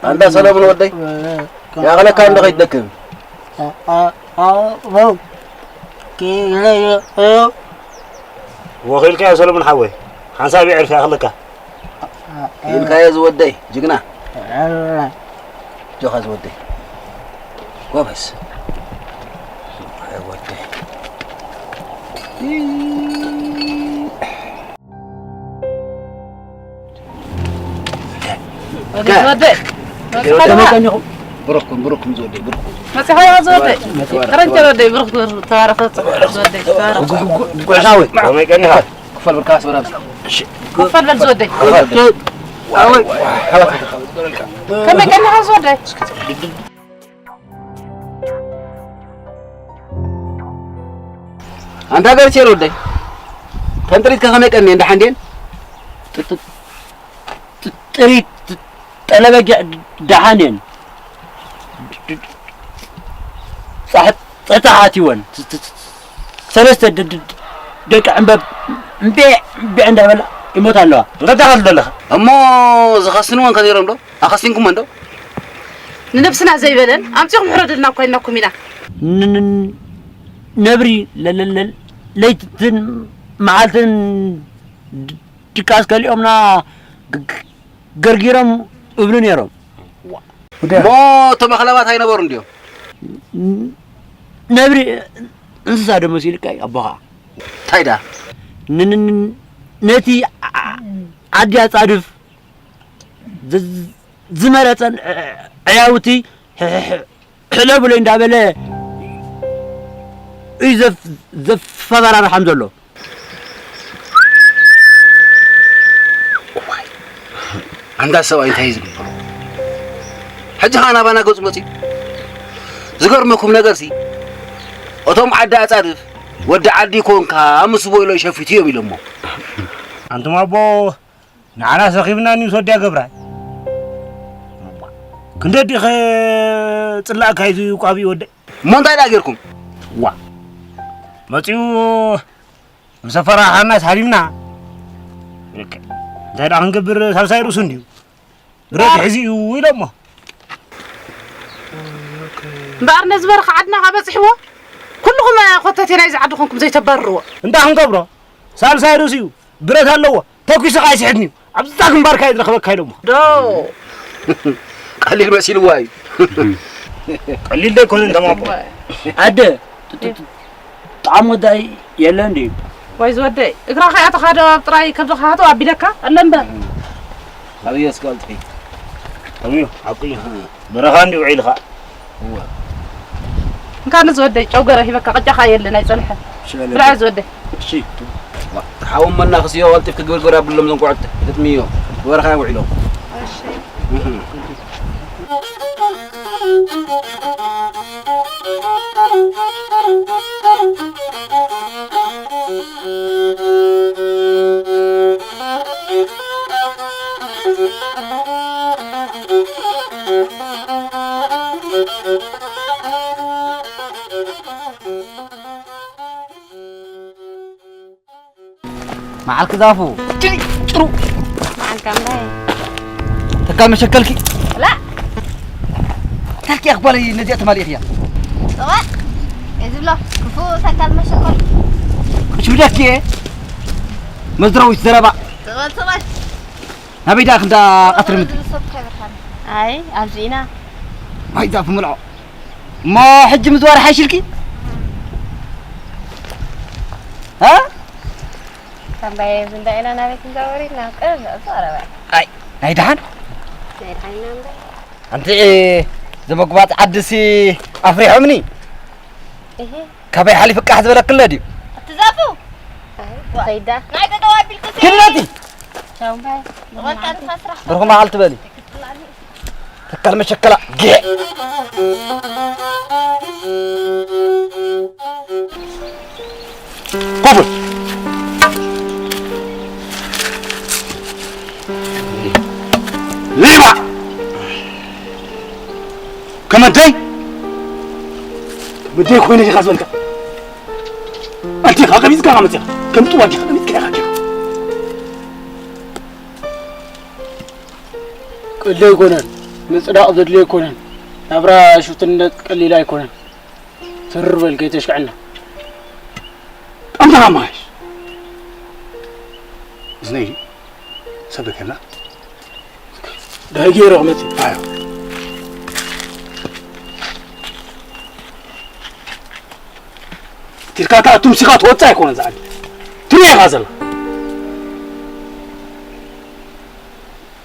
ኣንታ ሰለሙን ወደይ፣ ያቕለካ እንዶ ከይትደክም። ወኺልካ ሰለሙን ሓወይ፣ ሓንሳብ የዕርፍ ያኽለካ። ኢልካዮ ዝወደይ ጅግና። ጆኻ ዝወደይ። ጎበዝ። ኣይ ወደይ። ወደይ፣ ወደይ። መፂኻ ዶ? ብሩኽኩም፣ ብሩኽኩም ዝወደይ፣ ብሩኽኩም። መፂኻ ዶ ዝወደይ? መፂኻ ዶ? ከረንቸ ወደይ፣ ብሩኽ፣ ብሩኽ፣ ተባረኽ፣ ዝወደይ፣ ተባረኽ። ጉ-፣ ጉ-፣ ጉ-፣ ጉዕሻዊ። ከመይ ቀኒኻ? ክፈል በል፣ ካስ በል። እሺ። ክፈል በል ዝወደይ። ክፈል። ከመይ ቀኒኻ ዝወደይ? ኣንታ ገርቼ ወደይ። ተንጥሪት ከመይ ቀኒ እንዳ ሓንዴን? ጥ-፣ ጥ-፣ ጥ-፣ ጥሪት ጠለበጊዕ ደሓን እየን። ጻሕት-፣ ጸታሓት ይወን። ስ-፣ ስ-፣ ስ-፣ ሰለስተ ድ-፣ ድ-፣ ደቂ ዕምበብ እምቤዕ፣ እምቤዕ እንዳበላ ይሞታ ኣለዋ። እንታይ ትብል ዘለኻ? እሞ ዝኸስንወን ከ ነይሮም ዶ? ኣኸሲንኩመን ዶ? ንነብስና ዘይበለን ኣምጺኹም ሕረድልና እኮ ኢልናኩም ኢና። ን-፣ ን-፣ ነብሪ ለ-፣ ለ-፣ ለ-፣ ለይትን መዓልትን ድ-፣ ድቃስ ከሊኦምና ግ-፣ ግ-፣ ገርጊሮም እብሉ ነይሮም። እሞ እቶም ኣኽላባት ኣይነበሩን ድዮም? ን-፣ ነብሪ እንስሳ ዶ መሲልካ እዩ ኣቦኻ? እንታይ ደኣ? ን-፣ ን-፣ ን-፣ ነቲ ዓ-፣ ዓዲ ኣጻድፍ ዝ-፣ ዝመረጸን ዕያውቲ ሕ-፣ ሕ-፣ ሕለቡለይ እንዳበለ እዩ ዘፍ-፣ ዘፈራርሓም ዘሎ። እዋይ፣ ኣንታ ሰብኣይ እንታይ እዩ ዝግበሮ? ሕጂ ኸኣ ናባና ገጹ መጺኡ። ዝገርመኩም ነገርሲ፣ እቶም ዓዲ ኣጻድፍ፣ "ወዲ ዓዲ ኮንካ፣ ምስ ቦይሎ ሸፊቱ" እዮም ኢሎሞ። ኣንቱም ኣቦ፣ ንዓና ሰኺብና ኒውስ ወዲያ ገብራ። ክንደዲኸ ጽላእካ እዩ ቋቢ ወደይ። እሞ እንታይ ደኣ ጌርኩም? ዋ። መጺኡ ምስ ኣፈራርሓና ሳሊምና። ልክዕ። እንታይ ደኣ ክንገብር ሳልሳይ ርእሱ እንድዩ። ብረት ሕዚ እዩ ኢሎሞ። እምበኣር ነዚ በረኻ ዓድና ካብ በጺሕዎ ኩልኹም ኮተቴ ናይዚ ዓዲ ኮንኩም ዘይተባርርዎ። እንታይ ክንገብሮ? ሳልሳይ ርእሱ እዩ። ብረት ኣለዎ። ተኲሱ ኸኣ ኣይስሕድን እዩ። ኣብዛ ግንባርካ እዩ ዝረኽበካ ኢሎሞ። ዶ። ቀሊል መሲልዋ እዩ። ቀሊል ዶ ኣይኮነን ተማሞ። ኣደ፣ ጥ-፣ ጥ-፣ ጥ-፣ ጣዕሙ ወዳይ የለን ድዩ? ወይ ዝወደይ፣ እግራ ከይኣተኻ ዶ ኣብ ጥራይ ከብድኻ ሃቶ ኣቢለካ? ኣለ እምበር። ኣብዮ እስኪ ኣልጥፊ። ተምዮ፣ ሓቁ እዩ። በረኻ እንዲ ውዒልኻ። እወ። እንካ ንዝወደይ ጨው ገረ ሂበካ፣ ቅጫኻ የለን ኣይጸንሐን። እሺ፣ በለ። ብልዓ ዝወደይ። እሺ። ሓዎም መና ክስዮ ቀልጢፍ ክግብርግር ኣብሎም ዘንቆዕት። ግጥምዮ። በረኻ ውዒሎም። እሺ። እህ። መዓልኪ ዛፉ። ጭሩ። መዓልካ እምባይ። ተካል መሸከልኪ። ላ። ታኪ ኣኽባለይ ነዚኣ ተማሊእኽያ። ጽባሕ። እዚ ብሎ ክፉ ተካል መሸከል። ክሽብደኪ እየ። መዝረዊት ዘረባ። ጽባሕ፣ ጽባሕ። ናበይ ደኣ ክንዳ ቀትሪ ምድሪ? ሰብ ከይበርሃን። ኣይ፣ ኣብዚ ኢና። ማይ ዛፉ ምልዖ። እሞ ሕጂ ምዝዋር ሓይሽልኪ? እ? ኣምባየ፣ ብንዳ ኢና ናበይ ክንዛወር ኢልና? ቅርብ ንዕጾ፣ ኧረ ባይ። ኣይ፣ ናይ ደሓን? ናይ ደሓን ኢና እምበር። ኣንቲ ዘመጉባጥ ዓድሲ ኣፍሪሖምኒ። እሂ። ካበይ ሓሊፉ ቃሕ ዝበለክለ ድዩ? ኣቲ ዛፉ። ኣይ፣ ከይዳ። ናይ ጠጠው ኣቢልክሲ። ኪድ ነቲ። ቻው፣ ባይ። ወልካ ንሳ ስራሕ። ብሩኽ መዓልቲ በሊ። ተካል መሸከላ፣ ግሄ። ኮፉ። ሌባ! ከመደይ? ከመደይ ኮይነ ዲኻ ዝበልካ? ኣዴኻ ቀቢጽካ ኢኻ መጺኻ። ከም ጥዋ ኣዴኻ ቀቢጽካ ኢኻ ኣዴኻ። ቀሊል ኣይኮነን፣ ምጽዳቕ ዘድልዮ ኣይኮነን። ናብራ ሽፍትነት ቀሊል ኣይኮነን። ትር በል ከይተሽክዐና። ጠምታ ማሽ እዝነይ ሰበከና። ዳይ ገይረ ክመጽእ። ኣዮ። ትልካ እታ ኣቱም ሲኻ ትወጽእ ኣይኮነን ዝዓዲ። ትሪያ ኢኻ ዘላ።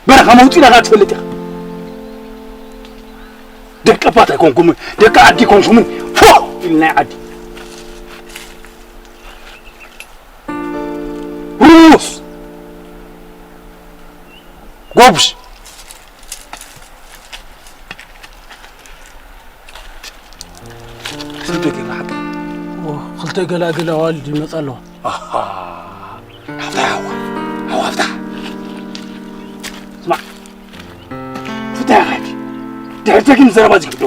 በረኻ መውጽኢ ኢኻ ትፈልጥ ኢኻ። ደቂ ኣባት ኣይኮንኩምን፣ ደቂ ዓዲ ኣይኮንኩምን። ፎ! ኢሉ ናይ ዓዲ። ሩሙስ! ጎብሽ! ስንት ገና ሓቂ? ኦ፣ ክልተ ገላግል ኣዋልድ ይመጻ ኣለዋ። ኣሃ። ሃብታ፣ ሃዋ፣ ሃዋ፣ ሃብታ። ስማዕ። ፍታ፣ ሓቂ። ድሕር ተግን ዘረባ ዝግዶ።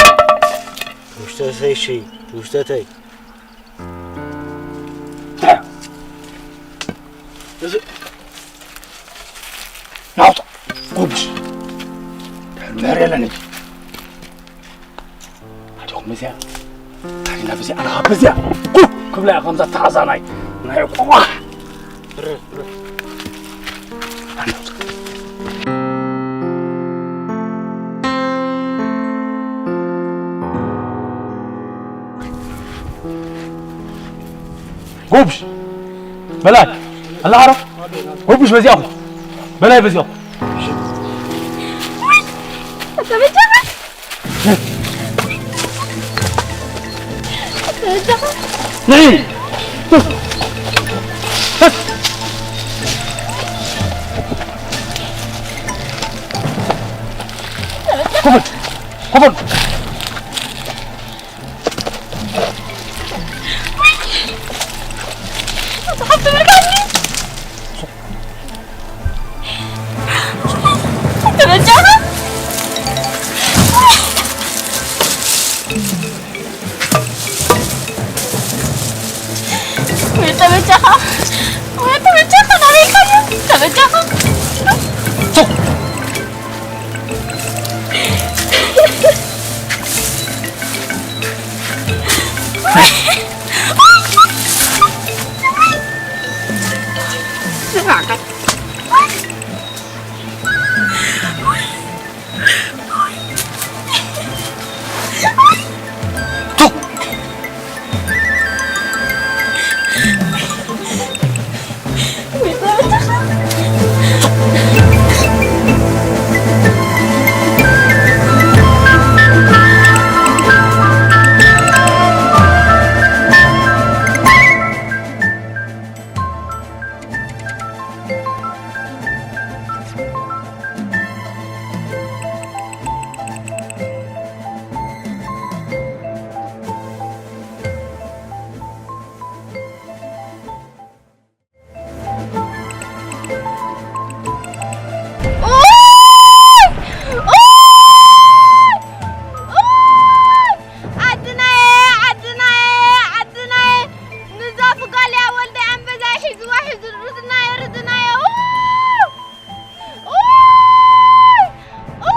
ውሽተተይ፣ እሺ፣ ውሽተተይ። እዚ ናውጣ፣ ጎብሽ። ድሕር ምሕር የለን እንጂ። ኣጆኹም በዚኣ፣ ታዲና በዚኣ፣ ኣነ በዚኣ። ኩ ክብላ እያ ከምዛ ተኣዛናይ። ናይ ቆቋሕ። ጎብሽ በላይ ኣላሃሮ። ጎብሽ በዚያኹ። በላይ በዚያኹ። ንዒ። ኮፈል፣ ኮፈል። ዓድናየ፣ ዓድናየ፣ ዓድናየ፣ ንዛ ፍጋልያ ወልደ ኣንበዛ ሒዝዋ ሒዙ ርድናየ፣ ርድናየ፣ ኡ! ኡ! ኡ!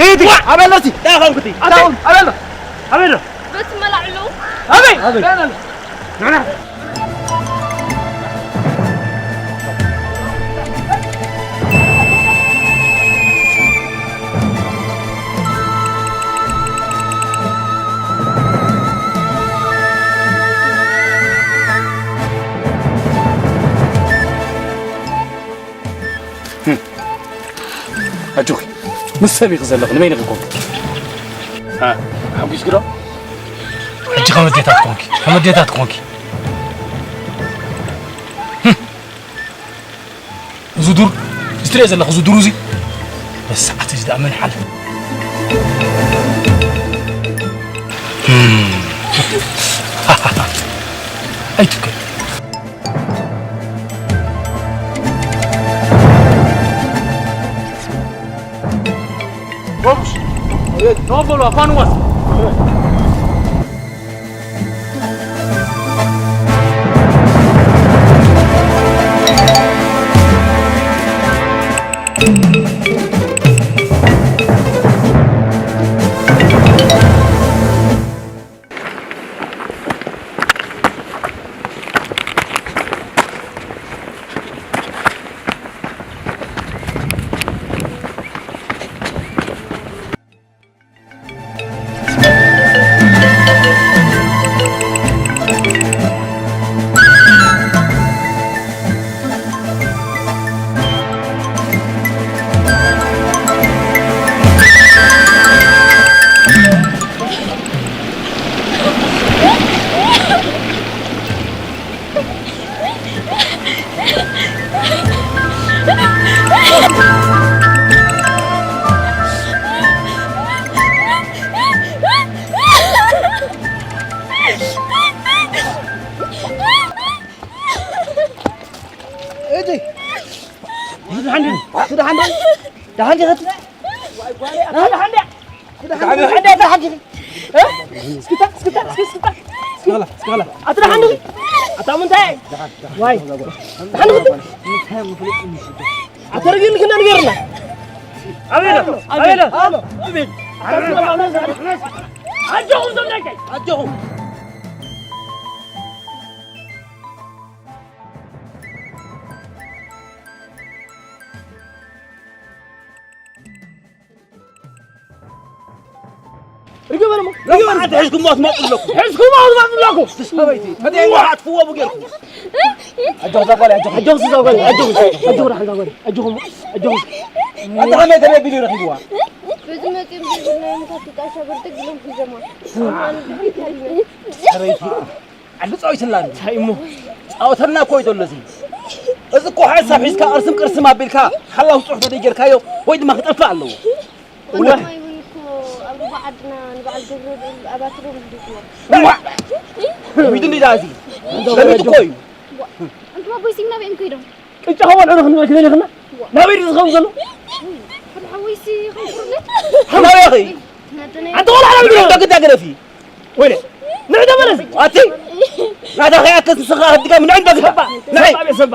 ኢቲ ኣበለሲ ዳኸምኩቲ ኣበለ ኣበለ በቲ መላዕሉ ኣበይ ኣበይ ኣጆኺ፣ ምስ ሰብ ኢኺ ዘለኺ፣ ንበይንኺ ኮንኪ። ሓጒስኪ ዶ? ሕጂ ከም ኣዴታት ኮንኪ፣ ከም ኣዴታት ኮንኪ። እዚ ዱር፣ እዚ ትሪኦ ዘለኺ፣ እዚ ዱር እዚ፣ በዚ ሰዓት እዚ ደኣ መን ይሓልፍ? ኣይትብከል። Vamos! Não, vou lá, vá no ar! እጂ፣ ደሓን ዲ? ደሓን ዲ? ደሓን ዲ? ደሓን ዲ? ደሓን ዲ? ደሓን ዲ? እ? እስክታ፣ እስክታ፣ እስክታ፣ እስክታ። እስክላ፣ እስክላ። ኣቲ ደሓን ዲ? ኣታ ምንታይ? ዋይ። ደሓን ዲ? ኣቲ ርግል ክና ንገርና። ኣቤሎ፣ ኣቤሎ። ኣቤሎ። ኣጆኹም ዘምለከይ። ኣጆኹም። ርግበ እሞ። ርግበ። ኣንተ ሕዝኩሞ ትመጡ ኣለኩም። ሕዝኩሞ ትመጡ ኣለኩም። ሰበይቲ፣ ፈትያ ዋ! ኣጥፍዎ ብጌርኩም። ኣጆኹ እዛ ጓል፣ ኣጆኹ። ኣጆኹ እዛ ጓል፣ ኣጆኹ። ኣጆኹ ደሓን እዛ ጓል፣ ኣጆኹም። ኣጆኹ። ኣንተ ከመይ ተበቢሉ ረኺብዋ? በዚ መጺኦም ዘይብልናዮም ካብ ጣሻ በርትግ ኢሎም ሒዞማ። ኣነ ድሕሪት ሃዲመ። ሰበይቲ። ዓዲ ጻዊትላ ኣሎ። እንታይ እሞ? ጻወተልና እኮ እዩ ዘሎ እዚ። እዚ እኮ ሓሳብ ሒዝካ ቅርስም ቅርስም ኣቢልካ ሓላው ጽሑፍ ተደይ ጌርካዮ ወይ ድማ ክጠፍእ ኣለዎ። ወላሂ። ማይ እውን እኮ ኣብ ሩባ ዓድና ንበዓል ገብረ ልኡል ኣባትሮም ሂዱትና። እዋ! ዊድኒ ዳዚ። ለሚት እኮ እዩ። ኣንቱም ኣቦይ ሲም ናበይ እዮም ከይዶም? ቅጫ ኸበልዑ ዶ ክንብል ክንደልኽና? ናበይ ድዩ ዝኸውን ዘሎ? ሓደ ሓወይሲ ኸንኩርለት። ናበይ ኸይ? ናደናይ ኣንተ ቆልዓ ናበይ ድዩ? ደግ እንዳገደፊ። ወይኔ፣ ንዕ ተመለስ። ኣቲ፣ ናታ ኸይኣክል ንስኻ ክትድገም ንዕ እንዳግዳ። ሰባ፣ ንዕ። ሰባ ቤት ሰባ።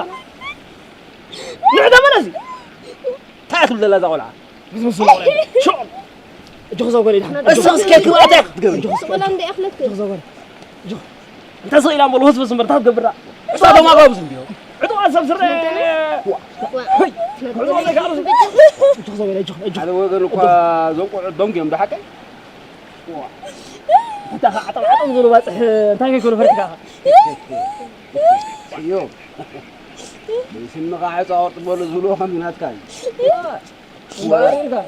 ንዕ ተመለስ። እንታይ ትብል ዘላ እዛ ቆልዓ? ብዝመስሎ ቆልዓ። ሾቕ። እጆ ክዛ ጓል ኢድሓን። እሱ እስከ ክብኣታ ክትገብሪ። እጆ ክዛ ጓል። እጆ ክዛ ጓል። እጆ። እንተ ስቕ ኢላ እሞ ልውስውስ እምበር እንታይ ክትገብራ? እሳ ደማ ጋብዝ እንዲዮ። ዕጡቓት ሰብ ስረ። ዋ። ሄይ። እጆ ክዛ ጓል፣ እጆ፣ እጆ። ሓደ ወገን እኳ እዞም ቆልዑት ደንጉ እዮም፣ ዶ ሓቀይ? ዋ። እንታይ ኸዓ ዓጠም ዓጠም ዝብሉ ባፅሕ እንታይ ከይኮኑ ፈሪሕካ? እዮም። ስምኻ ዕፃ ወርጥ በሉ ዝብልዎ ከምዚ ናትካ እዩ። ዋ። ዋ።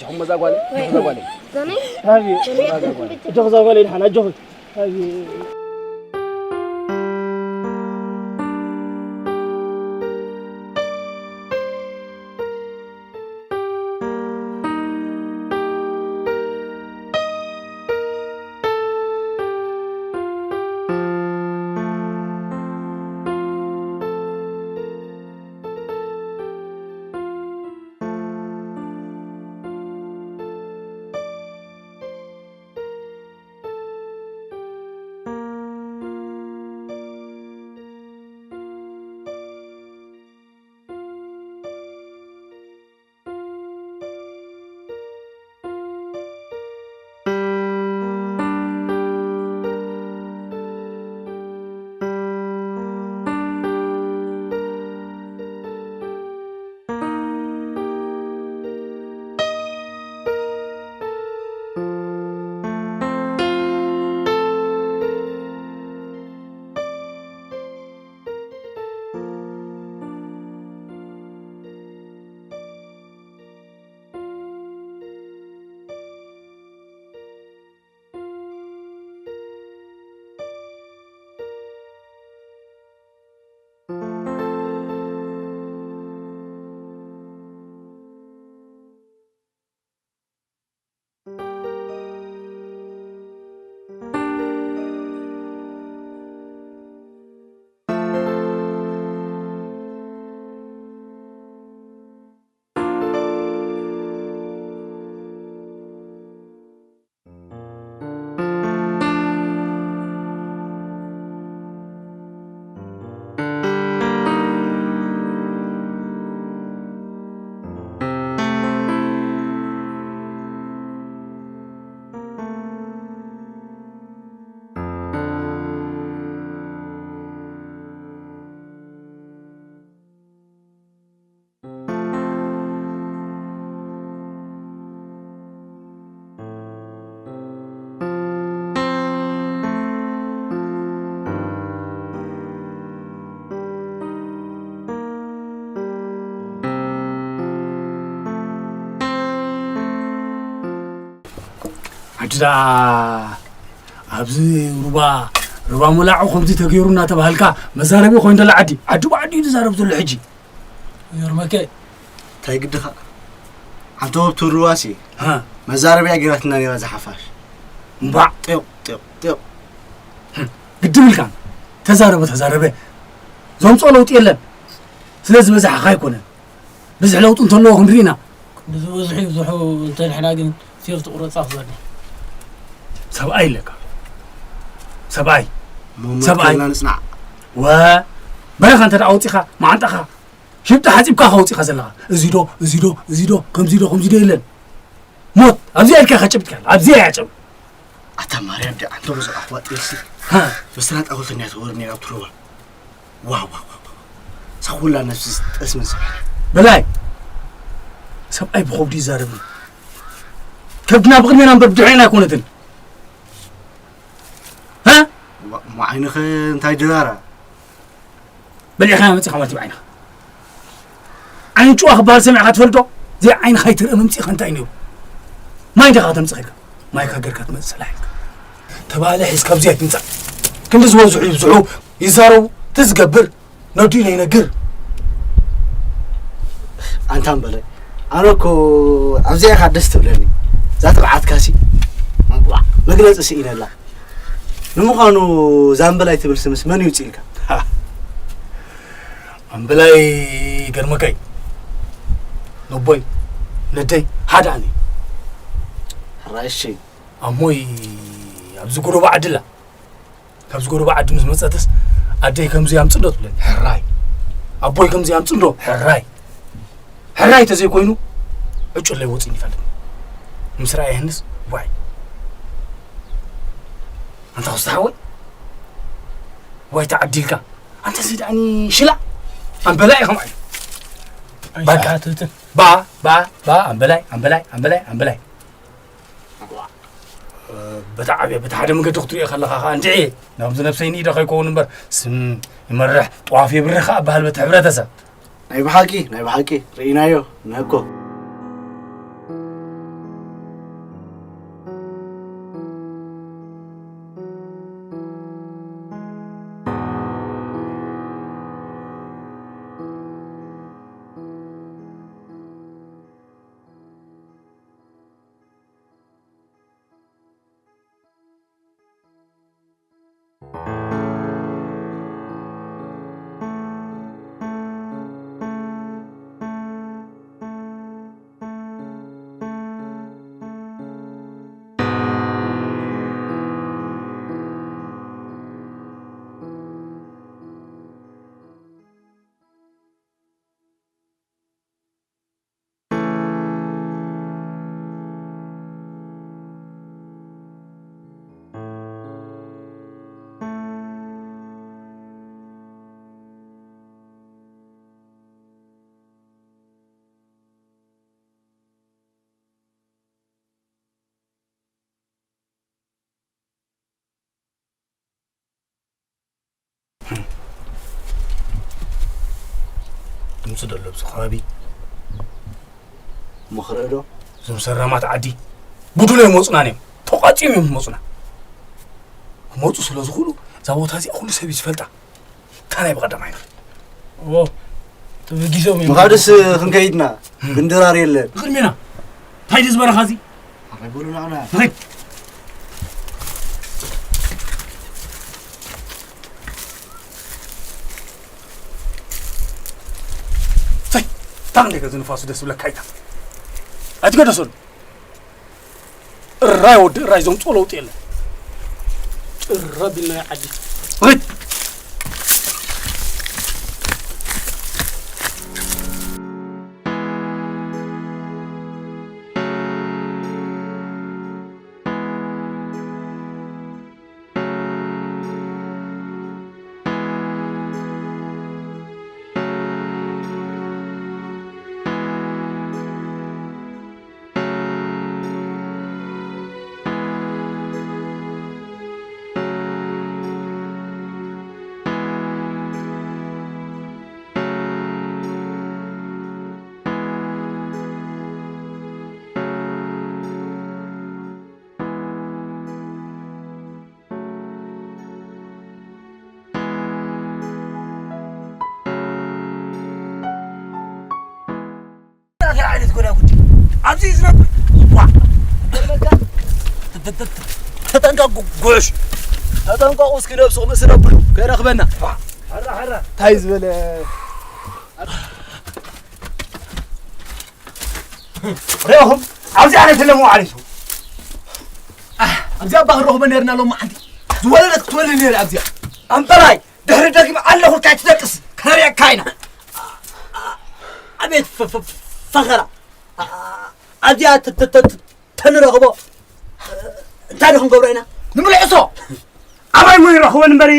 ጃኹም መዛ ጓለይ፣ ጃኹም መዛ ጓለይ። ዛነይ? ሃቢ። ዛነይ? መዛ ጓለይ። ጃኹ ዛጓለይ ድሓን፣ ኣጆኹ። ሃቢ። ድኣ ኣብዚ ሩባ ሩባ ሞላዑ ከምዚ ተገይሩ እናተባህልካ መዛረቢ ኮይኑ ዘሎ ዓዲ ዓዲ ብዓዲ እዩ ዝዛረብ ዘሎ ሕጂ። ይገርመከ። እንታይ ግድኻ? ሓንቲ ወብ ትሩዋሲ ሃ። መዛረቢያ ገይራትና ነይራ ዝሓፋሽ። እምባዕ። ጤቕ ጤቕ ጤቕ። ግድም ኢልካ ተዛረበ ተዛረበ። ዘምፅኦ ለውጢ የለን። ስለዚ በዛሕኻ ኣይኮነን። ብዝሒ ለውጢ እንተለዎ ክንርኢ ኢና። ክንዲ ዝበዝሑ ይብዝሑ እንተ ንሕና ግን ሴፍ ትቑረፃ ክበኒ። ሰብኣይ ኣለካ። ሰብኣይ። እሞ ሰብኣይ። መትከልና ንፅናዕ። ወ በረኻ እንተ ደኣ ወፂኻ መዓንጣኻ ሽብጢ ሓፂብካ ከውፂኻ ዘለኻ። እዚ ዶ እዚ ዶ እዚ ዶ ከምዚ ዶ ከምዚ ዶ የለን። ሞት ኣብዚኣ ኢልካ ኢኻ ጨቢጥካ። ኣብዚኣ እያ ጨብ ኣታ ማርያም ዲ ኣንተ ብዙሕ ኣሕዋት ጥርሲ ሃ። ብስራት ኣወልተኛ ተወርኒ ኣብ ትሩባ። ዋው ዋው ዋው ዋው። ሳኹላ ነፍሲ ጠስምን ሰብ። በላይ ሰብኣይ ብኸብዱ ይዛረብ። ከብድና ብቕድሜና እምበር ብድሕሬና ኣይኮነትን። ሃ? ዋ- እሞ ዓይንኸ እንታይ ድራራ? በሊዕኻ መፂኻ ማለት እዩ ዓይንኻ። ዓይኒ ጭዋ ክበሃል ሰሚዕካ ትፈልጦ? ዘይ ዓይንኻ ኣይትርኢ መምፂእኻ እንታይ ነይሩ? ማይ ዲኻ ተምፅእ ኸድካ? ማይካ ገርካ ትመፅእ ሰላሕ ኢልካ። ተባለ ሒዝካ ኣብዚ ኣይትምፃእ። ክንዲ ዝበዝሑ ይብዝሑ ይዛረቡ ትዝገብር ነዲኡ ነይነግር። ኣንታ እምበለ ኣነ እኮ ኣብዚኣ ኢኻ ደስ ትብለኒ። እዛ ትብዓትካሲ መግለፂ ስኢነላ። ንምዃኑ እዛ እምበላይ ትብል ስምስ መን ይውፅእ ኢልካ? ኣምበላይ ገርመከይ ነቦይ ነደይ ሓደ ኣነ ሕራይ እሺ ኣሞይ ኣብዚ ጎረባ ዓድላ ካብዚ ጎረባ ዓዲ ምስ መፀትስ ኣደይ ከምዚ ኣምፅእ ዶ ትብለኒ ሕራይ ኣቦይ ከምዚ ኣምፅእ ዶ ሕራይ ሕራይ ተዘይኮይኑ ዕጩለይ ወፂኒ ይፈልጥ ምስ ረኣየንስ ዋይ ኣንታ ክስተ ሓወይ ዋይ ተዓዲልካ ኣንተ እዚ ደኣኒ ሽላ ኣምበላይ ኢኹም ኣይ ባካ ትትም ባ ባ ባ ኣምበላይ ኣምበላይ ኣምበላይ ኣምበላይ በታ ዓብያ በታ ሓደ መገዲ ክትሪኦ ከለኻ ከዓ እንድዒ ናብዚ ነብሰይ ንኢደ ከይከውን እምበር ስም ይመርሕ ጥዋፍ የብርህ ከዓ በሃል በቲ ሕብረተሰብ ናይ ብሓቂ ናይ ብሓቂ ርኢናዮ ነኮ ድምፂ ደሎ ኣብዚ ከባቢ እሞ ክርኢ ዶ እዞም ሰራማት ዓዲ ብድሎ ይመፁና እዮም ተቋፂም እዮም ዝመፁና ክመፁ ስለ ዝኽእሉ እዛ ቦታ እዚኣ ኩሉ ሰብ እዩ ዝፈልጣ እንታይ ናይ ብቐዳማይ ንኽእል እዎ ተበጊሶም እዮም ምኻድስ ክንከይድና ግን ድራር የለን ንቕድሜና እንታይ ድዚ በረኻ እዚ ኣረይ በሉ ንዓና ንኸይድ ፈይ ታን ደገ ዝንፋሱ ደስ ብለካ ይታ ኣይትገደሶን እራይ ወዲ እራይ ዘምፅኦ ለውጢ የለን ጭራ ቢልና ዓዲ ሪድ ኣብዚ እዩ ዝነብር። ዋ! ተጠንቀቁ፣ ጉዕሽ። ተጠንቀቁ፣ እስኪ ነብስኹም፣ እስኪ ነብሉ። ከይረኽበና። እንታይ ዝበለ ሪኹም? ኣብዚ ኣነ ተለሙ ዓሊሱ። ኣብዚ ኣባ ክረኽቦ ነርና ሎም መዓልቲ። ዝወለደ ክትወልድ ነይረ ኣብዚኣ። ኣምበራይ፣ ድሕሪ ደጊም ኣለኹ፣ እንታይ ትደቅስ? ከነሪኣካ ኢና። ኣቤት ፈ-፣ ፈ-፣ ፈኸራ። ኣ-፣ ኣብዚኣ ተ-፣ ተ-፣ ተ-፣ ተ-፣ ተንረኽቦ፣ እንታይ ዶ ክንገብሮ ኢና? ንምልዕሶ። ኣባይ ሞ ይረኽቦ እምበሪ፣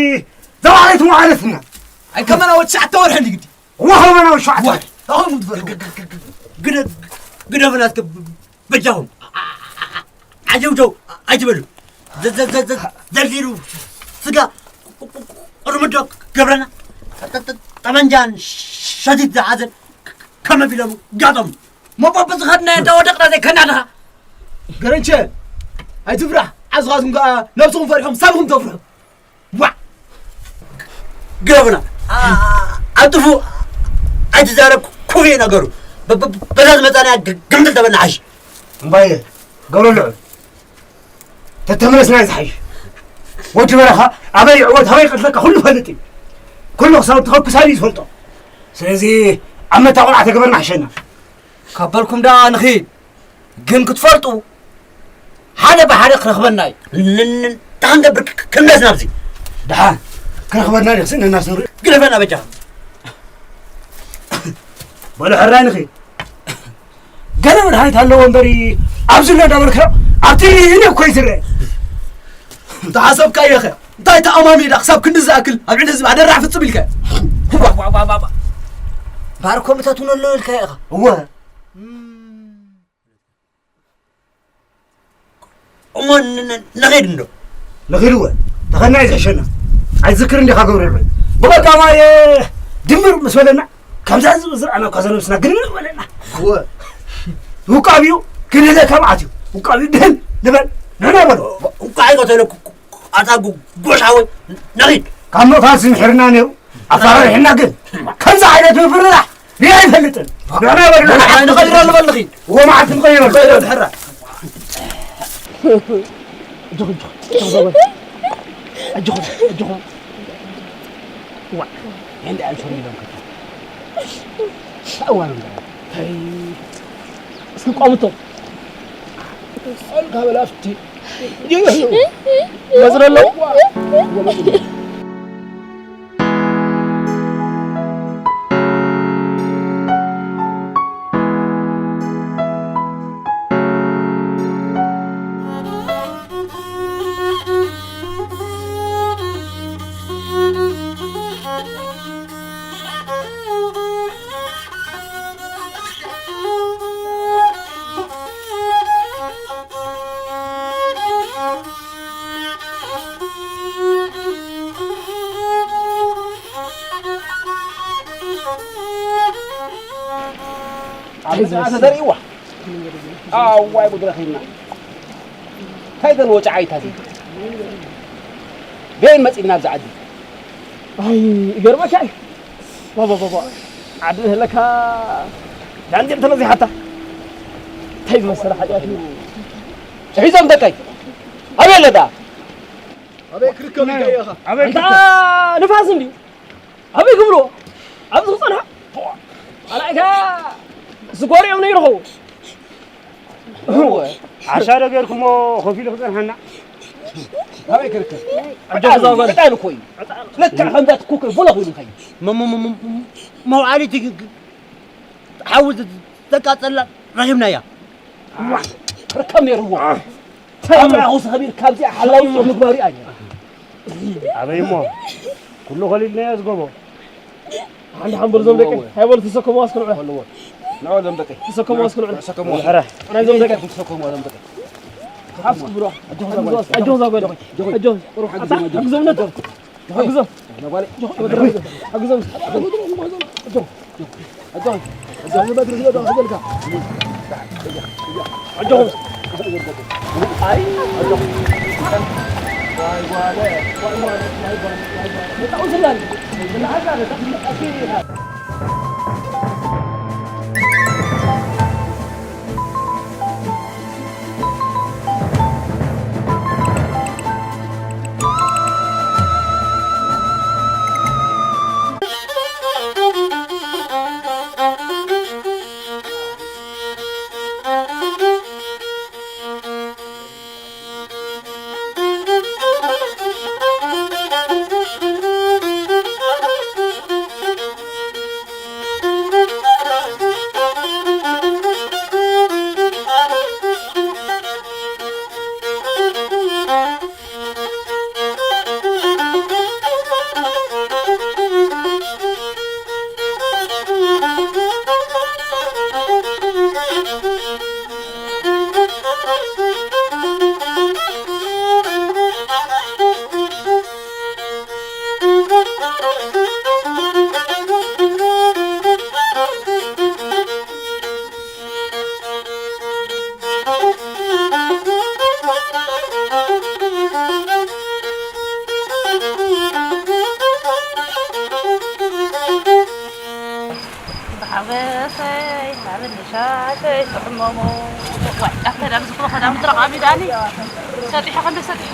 ዘባዕለይት መዓለትና። ኣይ ከመና ወዲ ሸዓተ ወርሒ እንዲ ግዲ። እዋ ከመና ወዲ ሸዓተ ወርሒ። ኣኹም ትፈልጡ። ግ-፣ ግ-፣ ግ-፣ ግ-፣ ግደ-፣ ግደፉና እስከ በጃኹም። ዓጀውጀው ኣይትበሉ። ዘ-፣ ዘ-፣ ዘ-፣ ዘ-፣ ዘልዚሉ ስጋ ቁርምዶ ገብረና። ጠ-፣ ጠ-፣ ጠመንጃን ሸቲት ዝሓዘን ከመ ቢሎም ጋጦም። ሞቦ ብዝኸድና እንዳወደቕና ዘይከና ድኻ? ገረንቸ፣ ኣይትፍራሕ። ዓዝኻትኩም ከኣ ነብስኹም ፈሪሖም ሳብኹም ተፍርሑ። ዋ! ግደፉና። ኣ-፣ ኣ-፣ ኣጥፉ። ኣይትዛረብ፣ ክፉእ ነገሩ። በ-፣ በ-፣ በዛ ዝመጻና ግ-፣ ግምጥል ተበልና ሓሽ። እምባየ፣ ገብረ ልዑል፣ ተተመለስና እዩ ዝሓይሽ። ወዲ በረኻ ኣበይ ይዕወት፣ ኣበይ ይቐትለካ ኩሉ ይፈልጥ እዩ። ኩሉ ክሳብ ተኸኩስ እዩ ዝፈልጦ። ስለዚ ኣብ መታ ቆልዓ ተገበርና ሓሸና። ካብ በልኩም ደኣ ንኺድ። ግን ክትፈልጡ፣ ሓደ ብሓደ ክረኽበና እዩ። ን-፣ ን-፣ እንታይ ክንገብር ክ-፣ ክ-፣ ክንመለስ ናብዚ? ደሓን፣ ክረኽበና ድዩ? ስእነና ስንሪ። ግደፈና በጃኻ። በሉ ሕራይ ንኺድ። ገለ መድሃኒት ኣለዎ እምበሪ፣ ኣብዚ ኣሎ እንዳበልካዮ፣ ኣብቲ እኔ እኮ እዩ ዝረአ። እንተ ሓሰብካዮ ኸ? እንታይ ተኣማሚ ኢዳ ክሳብ ክንዲ ዝኣክል ኣብ ልዕሊ ህዝቢ ኣደራሕ ፍጽም ኢልካ? ዋ፣ ዋ፣ ዋ፣ ዋ፣ ዋ። ባር ኮሚታት እውን ኣሎ ኢልካ ኢኻ። እወ። እሞ ን-፣ ን-፣ ንኸይድ እንዶ? ንኺድ እወ። ተኸና እዩ ዝሕሸና። ኣይትዝክር እንዲኻ ገብረ ይብል። ብቐዳማይ ድምር ምስ በለና፣ ከምዛ ዝብዝር ኣነ እኳ ዘነብስና ግን ምን በለና። እወ። ውቃቢኡ ክንህለ ካብ ኣትዩ። ውቃቢኡ ድህን ንበል። ንሕና በሉ። ውቃ ኣይቀተለኩ። ኣታ ጉ-፣ ጎሽ ሓወይ፣ ንኺድ። ካብ ምቕታል ስምሒርና ነይሩ። ኣፈራሪሕና ግን ከምዚ ዓይነት ምፍርራሕ ሪኣ ኣይፈልጥን። ንሕና በሉ። ንሕና ንቐይሮ ንበል ንኺድ። እዎ መዓልቲ ንቐይሮ። ንቐይሮ ድሕራ። ኣጆኹም፣ ኣጆኹም፣ ኣጆኹም። ዋ፣ እንዲ ኣንሶም ኢሎም ከታ። ተእዋኖም ዳ። ተይ። እስኪ ቆምቶ። ጸልካ በላፍቲ። መዝረ ኣለዎ። ኣብዚ ዝመጽእ ተዘሪእዋ። ኣዋይ ጉድ ረኺብና። እንታይ ዘን ወጫዓይታ እዚ? በየን መጺእና ኣብዚ ዓዲ? ኣይ፣ ይገርመካ እዩ። ባባ፣ ባባ። ዓዲ ንህለካ ዳንዴር ተነዚሓታ። እንታይ ዝመሰለ ሓጢኣት እዩ? ሒዞም ደቀይ። ኣበይ ኣለዳ? ኣበይ ክርከብ ኢልካዮ ኢኻ? ኣበይ ኣንታ ክርከብ? ንፋስ እንድዩ። ኣበይ ክብሎ? ኣብዚ ክጸንሖ? ኣላይካ ዝጎሪኦም ነይርኹ። እወ። ዓሻ ዶ ገይርኩሞ ኮፍ ኢሉ ክጸንሓና? ኣበይ ክርከብ? ኣጆኹ እዛ ጓል። ዕጣን እኮ እዩ። ልክዕ ከምዛ ትኩክ ብሎ ኮይኑ እንታይ? መ-፣ መ-፣ መ-፣ መ-፣ መውዓሊት ግ-፣ ግ-፣ ሓዊ ዝ-፣ ዘቃጸላ ረኺብናያ። እዋ፣ ክርከብ ነይርዎ። ተምራኹ ሰኸቢር ካብዚኣ ሓላዊ ምግባሩ ኣየ። ኣበይ እሞ? ኩሉ ኸሊልናዮ ዝጎቦ። ሓንቲ ሓምበር ዞም ደቂ፣ ሃይበሉ ተሰከሙ ኣስክልዑ። ንዑ ዞም ደቂ። ተሰከሙ ኣስክልዑ። ተሰከሙ። ኧረ። ኣናይ ዞም ደቂ። ተሰከሙ ዞም ደቂ። ሓፍስ ብሎ። ኣጆኹ ዛጓል። ኣጆኹ ዛጓል። ኣጆኹ። ኣታ፣ ኣጆኹ ዛጓል። ኣጆኹ። ኣጆኹ። በሰይ ሃብኒ ሻሸይ ጥዕሞሞ። ዋይ ኣፈዳም ዝኽሮ ኸዳም ድረቕ ኣቢዳኒ። ሰጢሐ ኸንደ ሰጢሐ።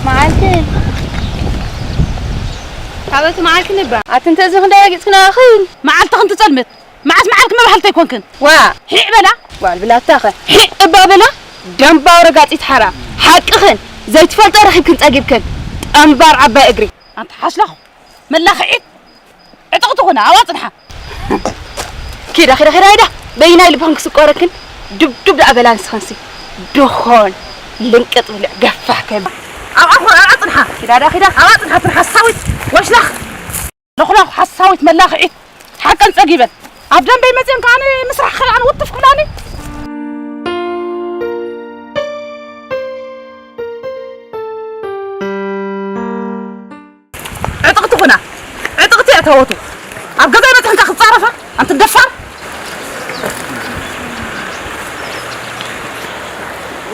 መዓልቲ ካበቲ መዓልቲ ንባ ኣቲ እንተ እዚ ክንደይ ረጊጽክና ኺን መዓልቲ ክንትጸልምት መዓስ መዓልክ መባህልቲ ኣይኮንክን። ዋ ሒዕ በላ። ጓል ብላታኸ ሒዕ እባ በላ። ደንባው ረጋጺት ሓራ ሓቅኽን ዘይትፈልጦ ረኺብክን ጸጊብክን ጠንባር ዓባይ እግሪ። ኣንቲ ሓሽላኽ መላኽዒት ዕጥቕቲ ኹና ኣብኣ ጽንሓ። ኪዳ ኪዳ ኪዳ ኪዳ በይናይ ልብኽን ክስቆረክን ድብዱብ ደኣ በላ ንስኽንሲ ድኾን ልንቅጥ ብልዕ ገፋሕ ከብ ኣብኣ ኹን ኣብኣ ጽንሓ። ኪዳ ዳ ኪዳ ኣብኣ ጽንሓ ትርሓሳዊት ወሽላኽ። ለኹላኹ ሓሳዊት መላኽዒት ሓቀን ጸጊበን ኣብ ደንበይ መጽየን ከኣ ምስራሕ ኸልኣን ውጥፍ ክብላኒ። ዕጥቕቲ ኹና ዕጥቕቲ እያ ተወቱ ኣብ ገዛይ መጽሕንካ ክትጻረፋ ኣንቲ ደፋር።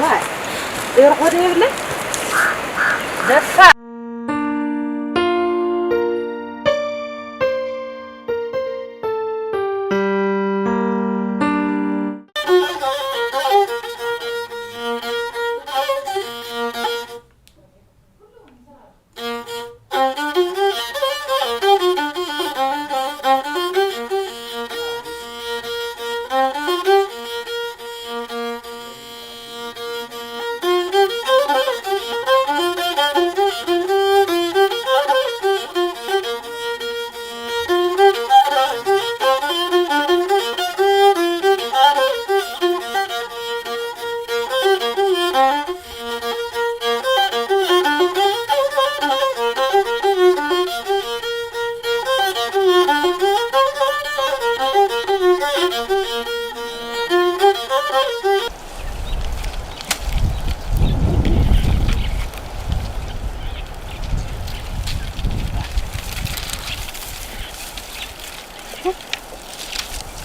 ዋይ ይርኾ ዶ የብለይ ደፋር።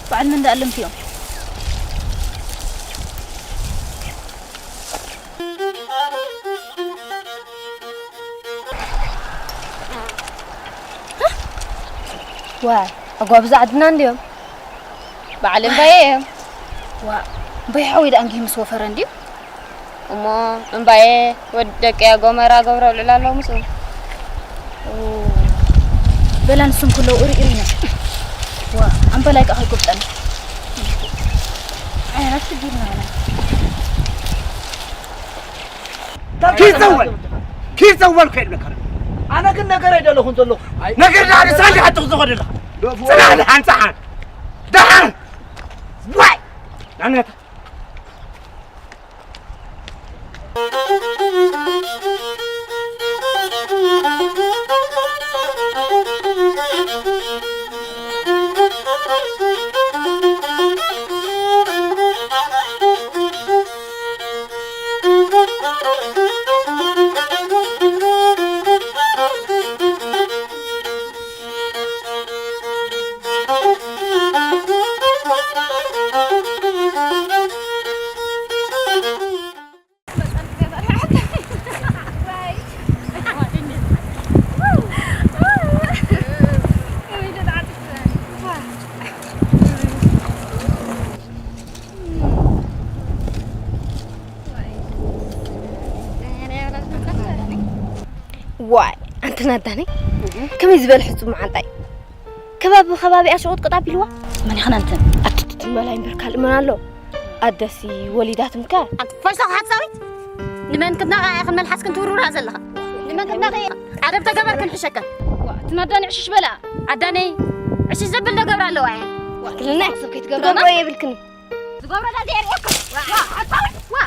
በዓል መን ደኣ ኣለምቲ እዮም? ዋይ ኣጓብዛ ዓድና እንድዮም። በዓል እምባየ እዮም። ዋ እምባየ ሓወይ ደኣ እንግሂ ምስ ወፈረ እንድዩ። እሞ እምባየ ወዲ ደቅያ ጎመራ ገብረ ኣውልዕላ ኣለዉ ምስኡ። በላ ንሶም ከለዉ እሪ እሪ ኢና። ዋ ኣምበላይ ከኣ ከይጎብጠና። ዓይና ሽግርና ኢና። ኪድ ዘወል ኪድ ዘወል ከይድለካ። ኣነ ግን ነገር ኣይደለኹን ዘለኹ። ነገር ዳ ንሳ እንዲኻ ትኽዘኸደለኻ። ጽናሕ ደሓን ጸሓን ደሓን። ዋይ ናነታ ዋይ ኣንቲ ናዳነይ ከመይ ዝበለ ሕጹብ መዓንጣ እዩ። ከባቢ ብከባቢኣ ሽቕጥቅጥ ኣቢልዋ። መን ኢኽን ኣንትን? ኣትትትን በላይ እምበር ካልእ መን ኣሎ? ኣደሲ ወሊዳትምከ? ኣንቲ ፈሽላኽ ሓሳዊት ንመን ክትናቐ ኢኽን መልሓስክን ትውርውራ ዘለኻ? ንመን ክትናቐ? ኣደብ ተገበር ክንሕሸከን። ዋ፣ እቲ ናዳኒ ዕሽሽ በላ። ኣዳነይ፣ ዕሽሽ ዘብል ዶ ገብራ ኣለዋ እየን? ዋ፣ ትክክልና። ሰብ ከይትገብራ ትገብሮ ና። የብልክን። ዝገብሮ ዳ ዘይርእየካ። ዋ፣ ዋ፣ ኣታዊ፣ ዋ።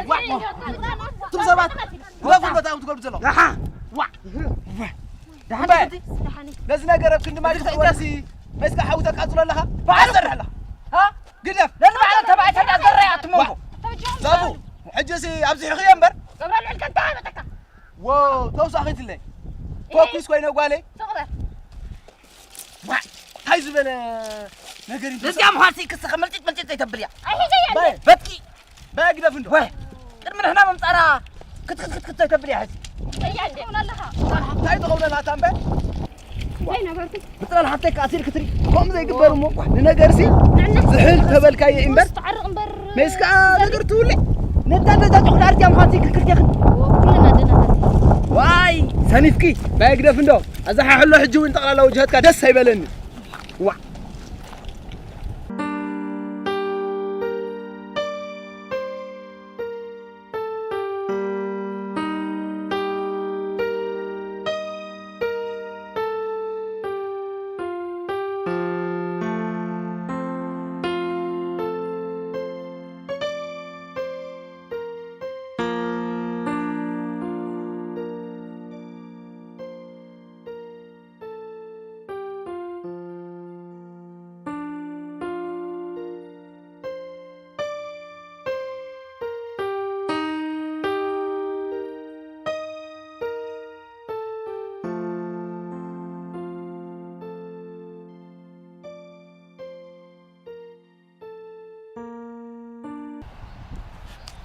እቶም ሰባት ግደፉ፣ እንታይ እዮም ትገብሩ ዘለኹም? ደሓን። ዋ። ደሓን እምበር፣ ሕጂ? ነዚ ነገር ኣብ ክንዲ ማይ ክትዕወሲ፣ መስካ ሓዊ ተቃጽሎ ኣለኻ? በዓል ሰርሕ ኣለኻ? ሃ? ግደፍ። ነዚ በዓል ተባዕታይ እንዳዘራይ ኣትመንጎ። ዛፉ፣ ሕጂሲ ኣብዚሑኽዮ እምበር። ገብረ ልዕል ከንታ መጠካ። ዎ፣ ተውሳኺትለይ። ፎኩስ ኮይነ ጓለይ። ስቕ በል። ዋ፣ እንታይ ዝበለ ነገር እዩ? እዚኣ ምዃንሲ ክስኸ ምልጭጭ ምልጭጭ ዘይተብል እያ። ኣይሕዘያ እንዴ? በይ። በትኪ። በይ ግደፍ እንዶ። ወይ፣ ቅድሚ ንሕና ምምጻና ክትክትክትክት ዘይተብል እያ ሕጂ። እንታይ ትኸውን ኣለኻ? እንታይ ትኸውን ኣላ እታ እምበ? እንታይ ነበርኩ? ምጽላል ሓተይ ከኣ ሲል ክትሪ። ከምኡ ዘይግበር እሞ፣ ንነገርሲ ንዕነት ዝሕል ተበልካዮ እምበር። ትዓርቕ እምበር። መይስ ከኣ ነገር ትውልዕ። ነታ ነዛ ጨኹላ ኣርትያ ምዃንሲ ክክርቴኽን። ኩልና ደናታት። ዋይ፣ ሰኒፍኪ። በይ ግደፍ እንዶ። ኣዛ ሓሕሎ ሕጂ እውን ጠቕላላ ወጅሃትካ ደስ ኣይበለኒ። ዋ።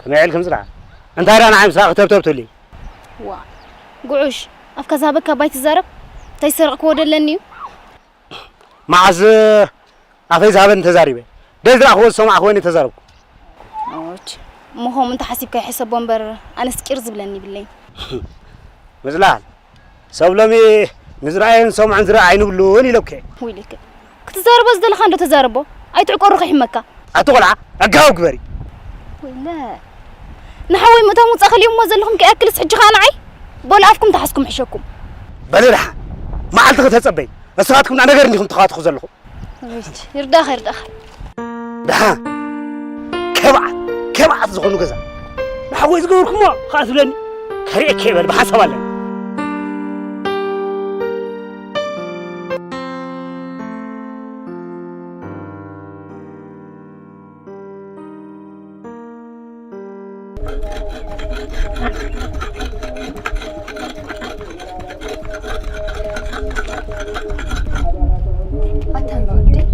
ከመይ ዕልኩም ስራሕ? እንታይ ደኣ ንዓይ ምሳኺ ተብተብ ትብሊ? ዋ፣ ጉዑሽ፣ ኣፍካ ዝሃበካ ኣባይ ትዛረብ? እንታይ ዝሰረቕክዎ ደለኒ እዩ? መዓዝ ኣፈይ ዝሃበኒ ተዛሪበ? ደይ ዝረኣኽዎ ዝሰማዕኽዎ እየ ተዛረብኩ። ኦች፣ እሞ ከምኡ እንተሓሲብካ ይሕሰቦ እምበር፣ ኣነስ ቂር ዝብለኒ ይብለይን። ምጽላል፣ ሰብ ሎሚ ንዝረኣዮን ዝሰምዖን ዝረኣ ኣይንብሉን ኢለኩ እየ። ውይ ልክዕ። ክትዛረቦ ዝደለኻ እንዶ ተዛረቦ። ኣይትዕቆሩ ከይሕመካ። ኣቲ ቆልዓ፣ ኣጋው ግበሪ። ወይለ። ንሓወይ ምእቶም ውጻእ ከልእሞ ዘለኹም ከይኣክልስ ሕጂ ኸኣ ንዓይ? በሉ ኣፍኩም ተሓዝኩም ሕሸኩም። በሊ ደሓን። መዓልቲ ከተጸበይ። ንስኻትኩም ነገር እንዲኹም ተኻትኹ ዘለኹም። ሪች፣ ይርዳኻ፣ ይርዳኻ። ደሓን። ከብዓት፣ ከብዓት ዝኾኑ ገዛ። ንሓወይ ዝገበርኩሞ ከኣ ትብለኒ። ከርእየኪ እየ በል፣ ብሓንሳብ ኣለና። ኣታ እምባ ወደይ።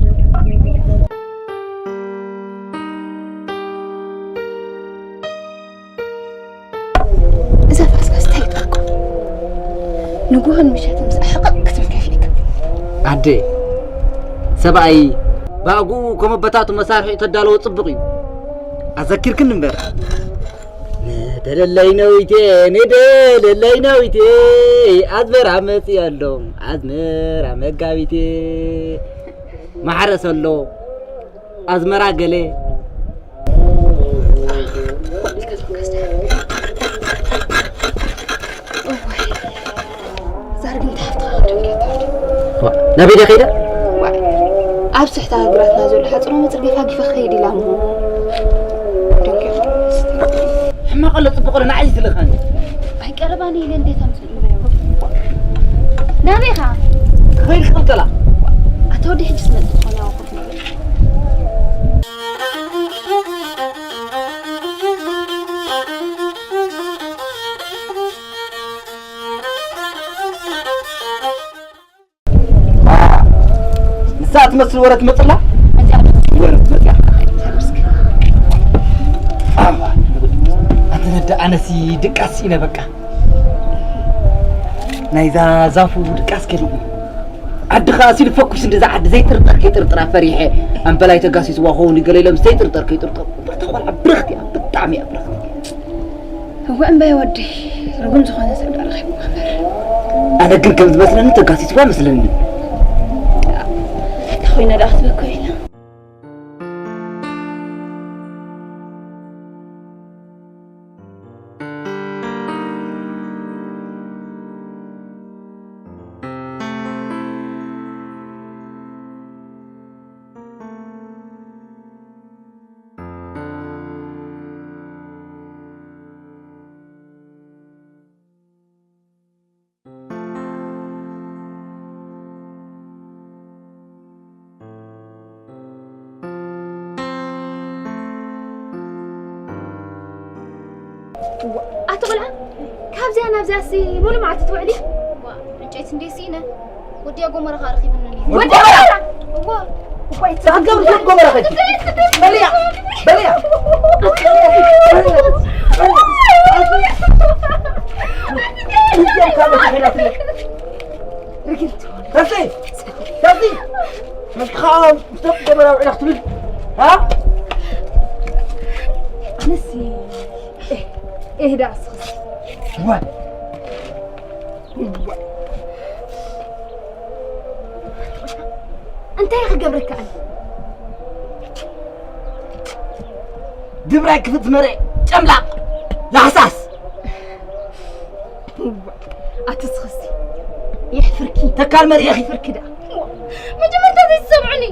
እዛ ፋስፋስ እንታይ ይጠቅም? ንጉሆን ምሸትን ምስ ኣሕቕቕ ክትብል ከፊእካ። ኣደ፣ ሰብኣይ ብኣግኡ ከም ኣቦታቱ መሳርሒኡ ተዳለዎ ጽቡቕ እዩ። ኣዘኪርክኒ እምበር። ንደለለይ ነዊቴ፣ ንደለለይ ነዊቴ፣ ኣዝመራ መጽእ ኣሎ፣ ኣዝመራ መጋቢቴ። ማሕረስ ኣሎ፣ ኣዝመራ ገለ። እዋይ፣ ዛርግን ተሓፍትኻ ደንጌታ። ዋ፣ ናበይ ድያ ከይዳ? ዋ፣ ኣብ ስሕታ ግራትና ዘሎ ሓጽኖ መጽርገፋ ጊፈ ክኸይድ ኢላ እሞ። ደንጌታ። ሕማቕ ኣሎ፣ ጽቡቕ ኣሎ፣ ንዓይ ዝልእኸኒ። ኣይቀረባን ኢለ እንዴት ኣምጽእ? ናበይ ኢኻ? ክኸይድ ክቕልቀላ። ኣታ ወዲ ሕጂ ስመጽእ ዝኾነ ያው ኮፍ ንብል። ንሳ ትመስል ወረ ትመጽላ? ወረ ትመጽያ። ኣባ፣ ኣንተ ነደ ደኣነሲ ድቃስ ኢነ በቃ። ናይዛ ዛፉ ድቃስ ከሊእ። ዓዲ ኸኣ ሲሉ ፈኩስ እንደዛ ዓዲ ዘይጥርጠር ከይጥርጥራ ፈሪሐ። ኣምበላይ ተጋሲስዋ ኸውን ገለ ኢሎም ዘይጥርጠር ከይጥርጠር። እታ ቆልዓ ብርኽቲ እያ፣ ብጣዕሚ እያ ብርኽቲ። እወ እምበይ ወዲ፣ ርጉም ዝኾነ ሰብ ዶ ረኺብካ እምበር። ኣነ ግን ከም ዝመስለኒ ተጋሲስዋ መስለኒ። እንታይ ኮይና ደኣ ክትበክዮ ኢላ? እዋ፣ ኣቲ ቆልዓ፣ ካብዚኣ ናብዚኣሲ ሙሉ መዓልቲ ትውዕሊ? እዋ፣ ዕንጨይቲ እንዴ ስኢነ፣ ወዲያ ጎመራ ኸኣ ረኺብኒ ነይሩ። ወዲያ ጎመራ? እዋ። እኮ ኣይትዛገብ፣ ዞም ጎመራ ኸጂ። በልያ፣ በልያ። ተስኢ፣ ተስኢ፣ ተስኢ። መሽኻ ምስ ደቂ ጎመራ ውዒላ ክትብል፣ ሃ? ኣነሲ፣ ኤህ፣ ኤህ፣ ደኣ እስኽስ። ዋይ። እንታይ ክገብረካ ኣነ? ድብራይ ክፍት መረ ጨምላቕ ላሕሳስ። ኣቲ እስኽሲ የሕፍርኪ። ተካል መሪኤኺ። የሕፍርኪ ደኣ። መጀመርታ ዘይትሰምዑኒ።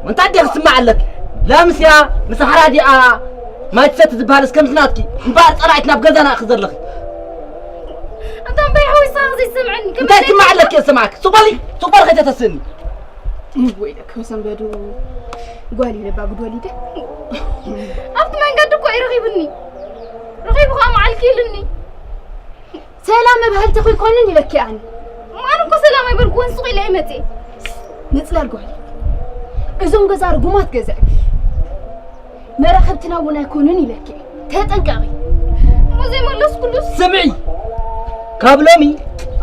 እንታይ ደኣ ክስማዕ ኣለኪ? ለምስያ ምስ ሓራዲኣ ማይ ትሰቲ ዝበሃል እስከ ምስ ናትኪ እምበኣር ጸላኢት ናብ ገዛና ኢኺ ዘለኺ። ኣታ እምበይ ሓወይ ንስኻ ዘይትሰምዐኒ። እንታይ ክስማዕ ኣለኪ? የሰማዕኪ። ሱቕ በሊ፣ ሱቕ በሊ ከይተተስእኒ። ወይለከ ሰንበዱ ጓል ኢለ ባጉድ ወሊደ። ኣብቲ መንገዲ እኮ እዩ ረኺቡኒ። ረኺቡ ኸኣ መዓልኪ ኢሉኒ። ሰላም መብሃልቲ ኮይኮንን ኢለኪ ኣነ። ማን እኮ ሰላም ኣይበልኩዎን፣ ስቕ ኢለ እየ መፅየ። ምፅላል ጓል። እዞም ገዛ ርጉማት ገዛ እዮም። መራኸብትና እውን ኣይኮኑን ኢለኪ። ተጠንቀቒ። እሞ ዘይመለስኩሉስ? ስምዒ፣ ካብ ሎሚ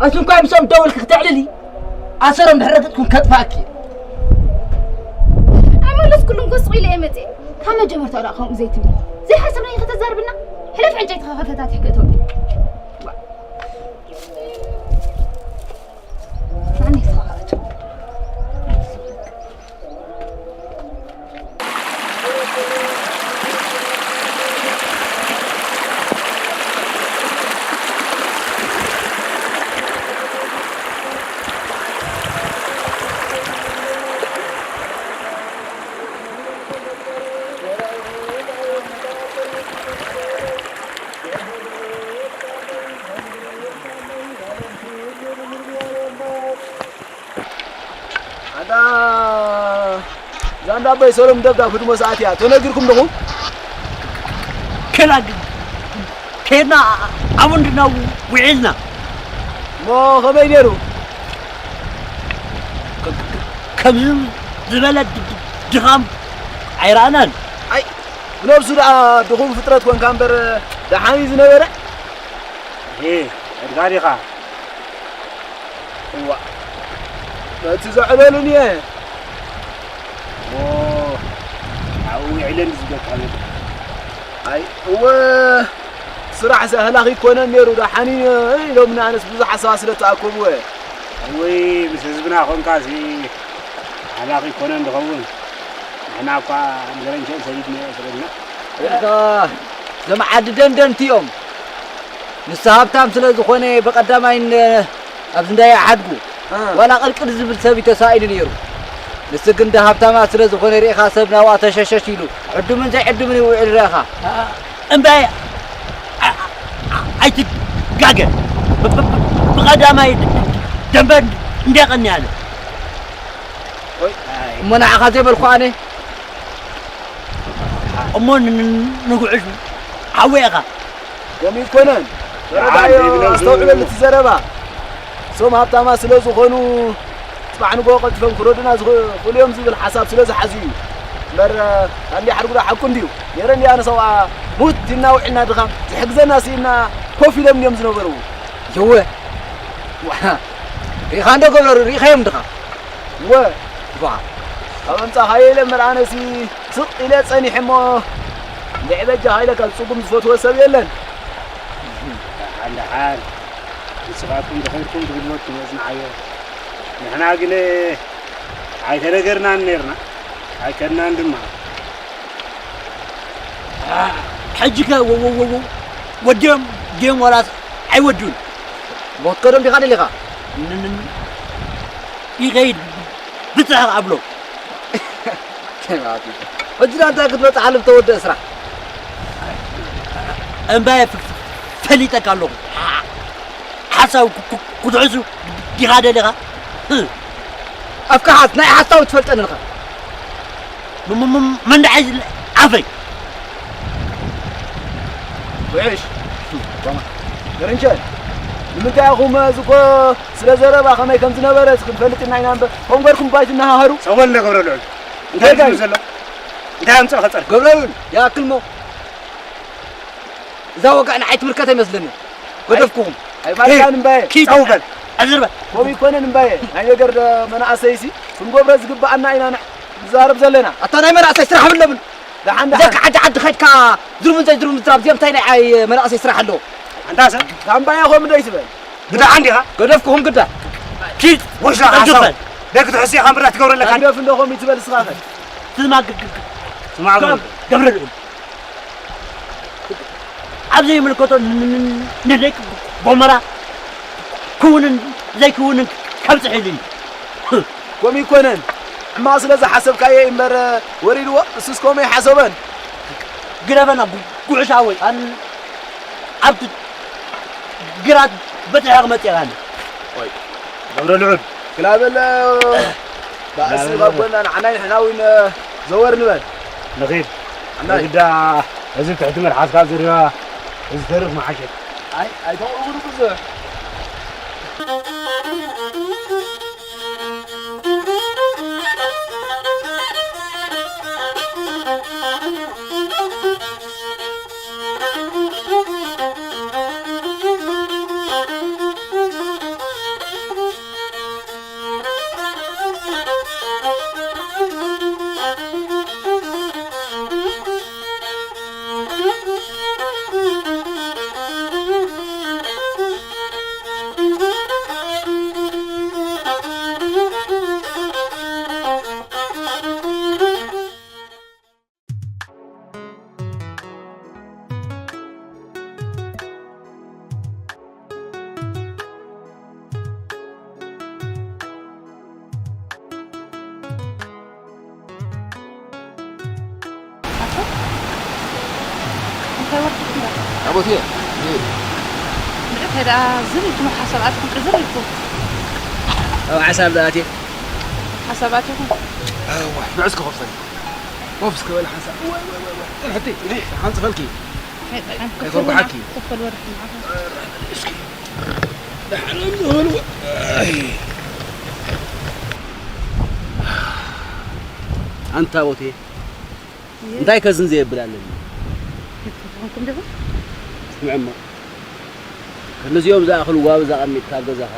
ኣስንኳይ ምሶም ደውልኪ ክተዕልሊ ኣሰሮም ድሕሪ ረግፅኩም ከጥፋእኪ። ኣይመለስኩሉን እኮ ስቕ ኢለ እየ መፅየ። ካብ መጀመርታ ደኣ ከምኡ ዘይትብሊ። ዘይሓሰብናዮ ከተዛርብና? ሕለፍ ዕንጨይቲ ከፈታቲሕ ክእተወሉ። ኣንዳ እዛ እንዳ ኣቦይ ሰሎም ደብዳብ ህድሞ ሰዓት እያ። ተነጊርኩም ዲኹም? ከላ ግን ከድና ኣብኡ እንድና ውዒልና። እሞ ከመይ ነይሩ? ከ-፣ ከ-፣ ከምዚ ዝበለ ድ-፣ ድ-፣ ድኻም ኣይረኣናን። ኣይ፣ ብነብሱ ደኣ ድኹም ፍጥረት ኮንካ እምበር ደሓን እዩ ዝነበረ። ሄ፣ ዕድጋ ዲኻ? እዋ፣ በቲ ዘዕለሉኒ እየ። ኦ፣ ኣብኡ ውዒለን ዝገጣ። ኣይ፣ እወ፣ ስራሕ ዘ-፣ ኣህላኺ ይኮነን ነይሩ፣ ደሓን እዩ ኢሎምኒ፣ ኣነስ ብዙሕ ኣሰባስለ ተኣከብወ። እወይ፣ ምስ ህዝብና ኮንካሲ ኣህላኺ ይኮነን ድኸውን። ንሕና እኳ ንገረንሸን ሰዲድናዮ ስለ ኢልና። ኢልካ፣ እዞም ዓዲ ደንደንቲ እዮም። ንሱ ሃብታም ስለ ዝኾነ ብቐዳማይ ን-፣ ኣብዚ እንዳ ይሓድጉ። እ። ዋላ ቅልቅል ዝብል ሰብ እዩ ተሳኢሉ ነይሩ። ንሱ ግን እንዳ ሃብታማት ስለ ዝኾነ ርኢኻ ሰብ ናብኣ ተሸሸሽ ኢሉ ዕዱምን ዘይዕዱምን ይውዕል ርኢኻ። እ፣ እምበይ፣ ኣ-፣ ኣ-፣ ኣይትጋገ። ብ-፣ ብ-፣ ብ-፣ ብቐዳማይ ድ-፣ ድ-፣ ደንበ እንደ ቀንያለ። ወይ፣ ኣይ። እሞ ንዓኻ ዘይበልኩ ኣነ። እሞ ን-፣ ን-፣ ንጉዕሽ ሓወይ ኢኻ። ከምኡ ይኮነን። ተረዳዮ፣ ዘይብለሱ። ኣስተውዕለሉ እቲ ዘረባ። እሶም ሃብታማ ስለ ዝኾኑ፣ ጽባሕ ንግሆ ቀልጢፎም ክረዱና ዝኽእሉ እዮም ዝብል ሓሳብ ስለ ዝሓዙ እዩ። እምበር፣ ኣንዲ ሓድጉዳ ሓቁ እንድዩ። ነይረ እንድያ፣ ኣነ ሰብኣ ሙት ኢልና ውዒልና ድኻም፣ ዝሕግዘና ስኢና ኮፍ ኢሎም እንድዮም ዝነበሩ። የወ፣ ዋ፣ ሪኢኻ እንዶ ገብረሉ፣ ሪኢኻዮም ድኻ? እወ። ዋ። ካብ ኣምጻኻዮ ኢለ እምበር ኣነሲ ስቕ ኢለ ጸኒሐ እሞ፣ እንድዒ በጃኻ ኢለ ካብ ጽጉም ዝፈትዎ ሰብ የለን። ደሓን ደሓን፣ ንስኻትኩም ድኺርኩም ትግልበጥኩም የጽንዓዮ። ንሕና ግን ኣይተነገርናን ነይርና፣ ኣይከድናን ድማ። ሕጂ ከ ወ-፣ ወ-፣ ወ-፣ ወ-፣ ወዲኦም ድዮም ዋላስ ኣይወዱን? ሞት ከዶም ዲኻ ደሊኻ? ን-፣ ን-፣ ን-፣ ይኸይድ ብጽሕቕ ኣብሎ። ሕጂ ዳ እንታይ ክትመጽእ ሓልም ተወደአ ስራሕ? እምባየ ፍ-፣ ፍ-፣ ፈሊጠካ ኣለኹ። ሓሳብ ኩ-፣ ኩ-፣ ክትሕሱ ዲኻ ደሊኻ? ኣፍካ ሓዝ፣ ናይ ሓሳብ ትፈልጠኒ ኢኻ። ም-፣ ም-፣ ም-፣ መንደዓይ ኣፈይ። ውሕሽ፣ ገርንቸ፣ ንምንታይ ኢኹም እዚ እኮ ስለ ዘረባ ከመይ ከም ዝነበረ ክንፈልጥ ኢና ኢና እምበር፣ ከምኡ ገርኩም ባይ ትነሃሃሩ? ሰወል እንደ ገብረ ልዑል። እንታይ እንታይ? እዩ ዘሎ? እንታይ ኣምፅእ ኸፀር? ገብረ ልዑል፣ ይኣክል እሞ። እዛ ወግዒ ንዓይ ትምልከት ኣይመስለንን። ገደፍኩኹም። ኣይፋልካን እምባየ። ኪድ። ጸው በል። ኣዝር በል። ከምኡ ይኮነን እምባየ። ናይ ነገር ደ-፣ መናእሰይሲ ክንገብሮ ዝግብኣና ኢና ንሕ-፣ ንዛረብ ዘለና። ኣታ ናይ መናእሰይ ስራሕ ብለምን። ደሓን፣ እዛ ደሓን። ከዓዲ ዓዲ ኸድካ ዝርቡን ዘይዝርቡን ምዝራብ፣ እዚኦም እንታይ ናይ ኣይ መናእሰይ ስራሕ ኣለዎ? ኣንታ ሰብ። ታምባየ ከምኡ ዶ ይትበል? ብደሓን ዲኻ? ገደፍኩኹም ግዳ። ኪድ። ወሻ ጠንክር ሓሳብ። በል። ደቂ ትሕስዮ ኻምብራ ትገብረለካ። ኣግደፍ እንዶ ከምኡ ይትበል እስኻ ኸ? ትማግግግ። ትማግግግ። ገብረ ልዑል። ኣብ ዘይምልከቶ ን-፣ ን-፣ ን-፣ ንደቂ ጎመራ ክውንን ዘይክውንን ከብጽሕ ኢሉ እዩ። ከምኡ ይኮነን። ሕማቕ ስለ ዝሓሰብካዮ እዩ እምበር፣ ወሪድዎ፣ እሱስ ከምኡ ኣይሓሰበን። ግደፈና፣ ጉ-፣ ጉዕሽ ሓወይ። ኣን-፣ ኣብቲ ግራት በጺሐ ክመጽእ እየ ኣነ። ወይ፣ ገብረ ልዑል። ክላበል፣ ባእሲ ክላበል። ካብ ጎና ንዓናይ ንሕና እውን ዘወር ንበል። ንኺድ። ዓናይ። ግዳ፣ እዚ ትሕቲ መልሓስካ ዝርያ፣ እዚ ተርፍ መሓሸት። ኣይ፣ ኣይተቕርቡሉ ብዙሕ። እንታይ ወርሒ ትብላ? ኣቦቴ፣ ይሄ። እንታይ ደኣ ዝም ኢልኩም ሓሳብ ኣትኩም ዕዝር ኢልኩም? ኣብ ሓሳብ ደኣ ኣትየ። ሓሳብ ኣትኹም? እዋ፣ ንዑ እስከ ኮፍ በል። ኮፍ እስከ በል ሓንሳእ። ወይ፣ ወይ፣ ወይ፣ ወይ። ጥንሕቲ፣ ሓንጽፈልኪ። ከይፈርጉሓኪ። ኮፍ በል ወርሒ ንዓኻ። እስኪ። ደሓን እንድህልዎ። ኣይ። ኣንታ ቦቴ፣ እንታይ ከዝን ዘየብል ኣለኒ? ይትኾንኩም ዲኹም? ስምዕ እሞ፣ ከምዚኦም ዝኣኽሉ ዋብዝ ኣቐሚጥካ ኣብ ገዛኻ፣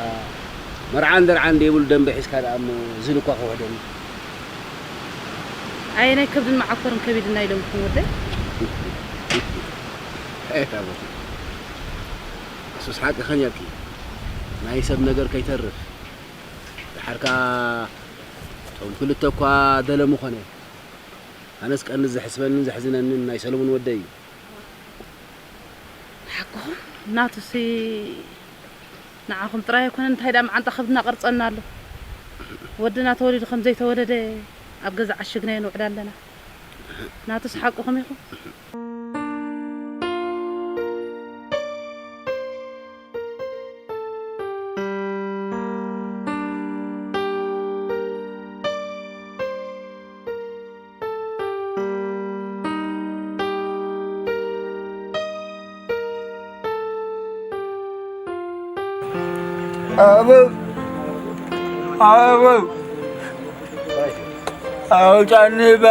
መርዓን ደርዓን ደይብሉ ደንበ ሒዝካ ደኣ እሞ፣ ዝን እኳ ክውሕደኒ። ኣየናይ ከብድን መዓኮርን ከቢድና ኢሎምኩም ወደይ? ኤታ ቦቲ። እሱስ ሓቅኽን እያልኪ። ናይ ሰብ ነገር ከይተርፍ። ደሓር ከኣ እቶም ክልተ እኳ ደለሙ ኾነ። ኣነስ ቀንዲ ዘሕስበንን ዘሕዝነንን ናይ ሰለሙን ወደይ እዩ። ሓቅኹም ናቱሲ ንዓኹም ጥራይ ኣይኮነን፣ እንታይ ደኣ መዓንጣ ከብድና ቀርጸና ኣሎ። ወድና ተወሊዱ ከም ዘይተወለደ ኣብ ገዛ ዓሽግናዮ ንውዕል ኣለና። ናቱስ ሓቅኹም ኢኹም። ኣበው፣ ኣበው፣ ኣውጣኒ እባ።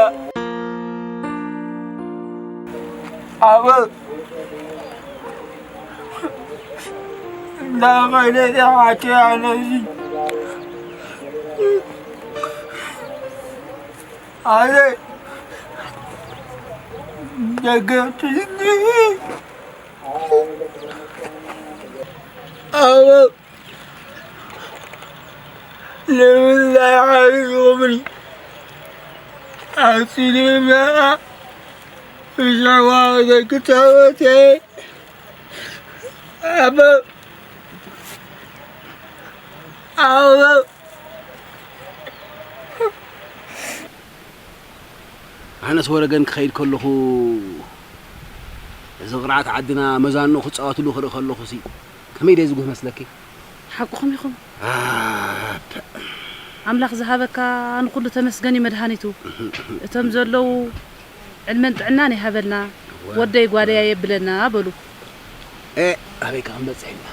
ኣበ እንዳኸይደ ተሓተ ኣነዚ ኣለ ደገ ትልኒ ኣበ ለምን ላይዓልኩምኒ ኣሲሊና ብዛዕባ ደቂ ተወቴ ኣበ ኣበ ኣነስ ወረገን ክኸይድ ከለኹ እዚ ቅርዓት ዓድና መዛንኡ ክጻወትሉ ክርኢ ከለኹሲ ከመይ ደይ ዝጉህ መስለኪ? ሓቅኹም ኢኹም። ኣታ ኣምላኽ ዝሃበካ ንኹሉ ተመስገን እዩ መድሃኒቱ። እቶም ዘለዉ ዕልመን ጥዕናን ይሃበልና። ወደይ ጓደያ የብለና በሉ። ኤ ኣበይ ከ ክንበጽሕ ኢና?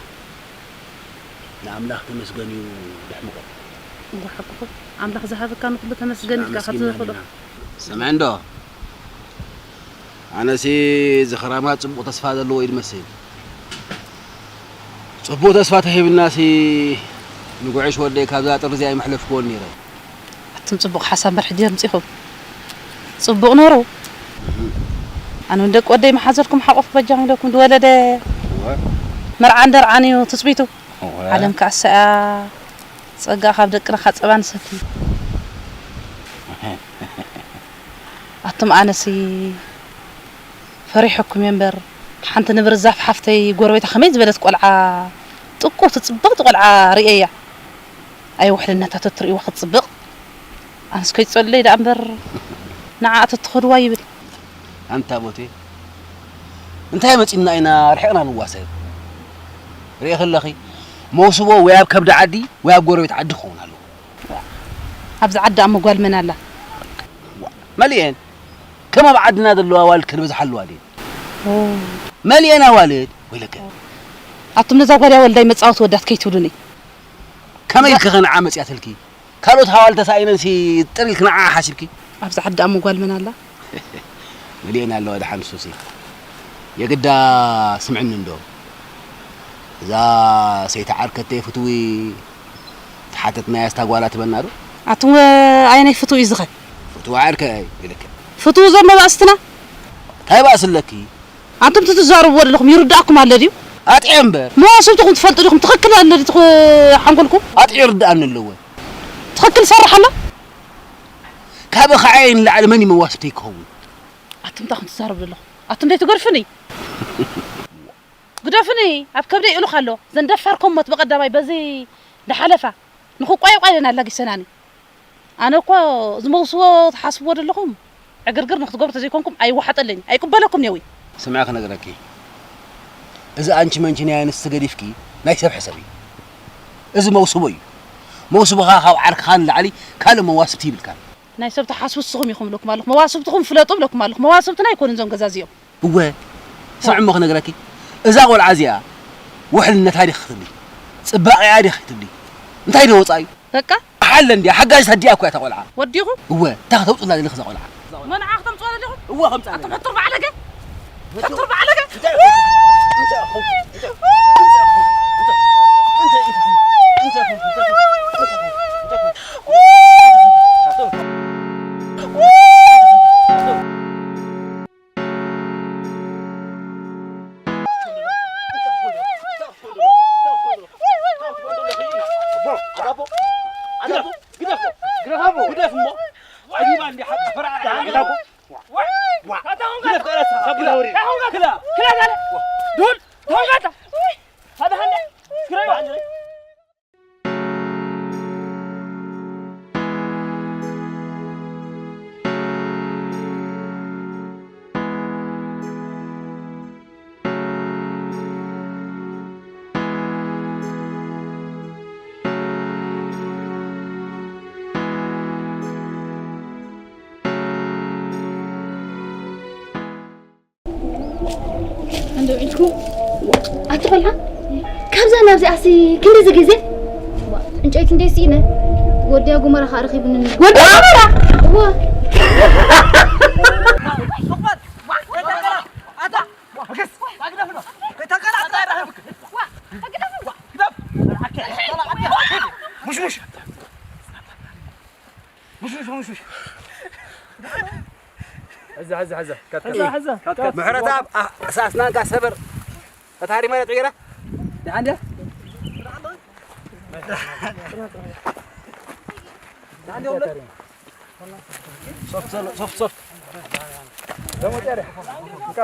ንኣምላኽ ተመስገን እዩ ድሕምቆ። እዋ ሓቅኹም ኣምላኽ ዝሃበካ ንኹሉ ተመስገን ኢልካ ኣመስጊንና ክትኽእሎ። ኢና። ስምዕ እንዶ ኣነሲ እዚ ኽራማት ጽቡቕ ተስፋ ዘለዎ እዩ ዝመስል። ጽቡቕ ተስፋ ተሂብናሲ ንጉዕሽ ወደይ ካብዛ ጥሪ እዚኣ ኣይመሕለፍክዎን ነይረ። ኣቱም ጽቡቕ ሓሳብ መርሒ ድዮም ምጺኹም? ጽቡቕ ነሩ። ኣነ እውን ደቂ ወደይ መሓዘልኩም ሓቆፍ በጃኹም ኢለኩም ዝወለደ እወ። መርዓን ደርዓን እዩ ትጽቢቱ። እወ። ዓለም ከኣ ሰኣ ጸጋ ካብ ደቅና ካብ ጸባ ንሰቲ። ኣቱም ኣነሲ ፈሪሐኩም እየ እምበር፣ ሓንቲ ንብር ዛፍ ሓፍተይ ጎረቤታ ከመይ ዝበለት ቆልዓ ጥቁ ትጽብቕቲ ቆልዓ ርእየያ። ኣይ ውሕልነታ ተትርእይዋ ክትጽብቕ። ኣንስ ከይትጸልለይ ደኣ እምበር ንዓኣ ተትኸድዋ ይብል። ኣንታ ቦቴ፣ እንታይ መጺና ኢና ርሒቕና ንዋሰብ? ርእኺ ኣለኺ፣ መውስቦ ወይ ኣብ ከብዲ ዓዲ ወይ ኣብ ጎረቤት ዓዲ ክኸውን ኣለዎ። ኣብዚ ዓዲ ኣሞ ጓል መን ኣላ? ዋ፣ መሊኤን። ከም ኣብ ዓድና ዘለዋ ኣዋልድ ከንበዝሓ ኣለዋ ድየን? ኦ። መሊኤን ኣዋልድ፣ ወይለከ። ኣቱም ነዛ ጓል እያ ወልዳይ መጻወቲ ወዳት ከይትብሉኒ። ከመይ ኢልኪ ኸ ንዓ መጺኣትልኪ? ካልኦት ኣዋልድ ተሳኢነንሲ ጥር ኢልኪ ንዓ ሓሲብኪ? ኣብዚ ዓዲ ኣሞ ጓል መን ኣላ? መሊኤን ኣለዋ ደሓን ንሱሲ። የግዳ ስምዕኒ እንዶ። እዛ ሰይቲ ዓርከተይ ፍትዊ ተሓተትናያ ስታ ጓላ ትበና ዶ? ኣቱም ኣየናይ ፍትው እዩ ዝኸ? ፍትው ዓርከይ ኢልከ። ፍትው ዘሎ ባእስትና? እንታይ ባእሲ ኣለኪ? ኣንቱም ትትዛረብዎ ዘለኹም ይርድኣኩም ኣሎ ድዩ? ኣጥዕየ እምበር። መዋስብትኹም ትፈልጡ ዲኹም? ትኽክል ኣሎ ድዩ ትኽ-፣ ሓንጎልኩም? ኣጥዕየ ይርድኣኒ ኣለዎ። ትኽክል ይሰርሕ ኣሎ? ካብ ኸዓየ ንላዕሊ መን እዩ መዋስብተይ ክኸውን? ኣቱም እንታይ ትዛረቡ ዘለኹም? ኣቱም ደይ ትገርፉኒ? ግደፉኒ፣ ኣብ ከብደይ እሉኽ ኣሎ። ዘን ደፋር ኮሞት ብቐዳማይ በዚ ዝሓለፋ ንኽቋየቋ ኢለን ኣላጊሰናኒ። ኣነ እኮ ዝመውስዎ ትሓስብዎ ዘለኹም ዕግርግር ንክትገብሩ ተዘይኮንኩም ኣይወሓጠለይን፣ ኣይቅበለኩም ነዊ። ስምዒ ክነግረኪ፣ እዚ ኣንቺ መንቺ ናይ ኣንስቲ ገዲፍኪ ናይ ሰብ ሕሰብ እዩ። እዚ መውስቦ እዩ። መውስቦኻ ካብ ዓርክኻ ንላዕሊ ካልእ መዋስብቲ ይብልካን። ናይ ሰብ ትሓስቡ ንስኹም ኢኹም እብለኩም ኣለኹ። መዋስብትኹም ፍለጡ እብለኩም ኣለኹ። መዋስብትና ኣይኮኑን እዞም ገዛ እዚኦም። እወ፣ ስምዒ እሞ ክነግረኪ፣ እዛ ቆልዓ እዚኣ ውሕልነታ ዲኺ ክትብሊ፣ ጽባቐኣ ዲኺ ክትብሊ፣ እንታይ ዶ ወጻኢ እዩ? በቃ። ሓለ እንድያ፣ ሓጋዚት ኣዲኣ እኮ እያ እታ ቆልዓ። ወዲኹም? እወ፣ እንታይ ከተውጽላ ደለኺ እዛ ቆልዓ? መን ንዓ ክተምጽዋ ደለኹም? እወ፣ ከምጽኣ ኣቱም ደለኹ። ሕቱር ባዕለገ! ሕቱር ባዕለገ! እንታይ ኢኹም? እንታይ ኢኹም? እንታይ ኢኹም? እንታይ ኢኹም? እንታይ ኢኹም? እንዶ ኢልኩ ኣቲ ቆልዓ ካብዛ ናብዚኣሲ ክንድዚ ግዜ ዕንጨይቲ እንደ ስኢነ ወዲያ ጉመራ ከዓ ረኺቡኒ። ወዲ ጉመራ? እዎ። ሕዘ፣ ሕዘ፣ ከት፣ ከት። ሕዘ፣ ሕዘ። ከት፣ ከት። ምሕረተኣብ፣ ኣ-፣ ኣስናንካ ሰበር። ፈታሪ ማለት ዒራ። ደሓን ድያ? ደሓን ድያ? ሶፍት፣ ሶፍት፣ ሶፍት። ደሞ ጨረ። እንካ።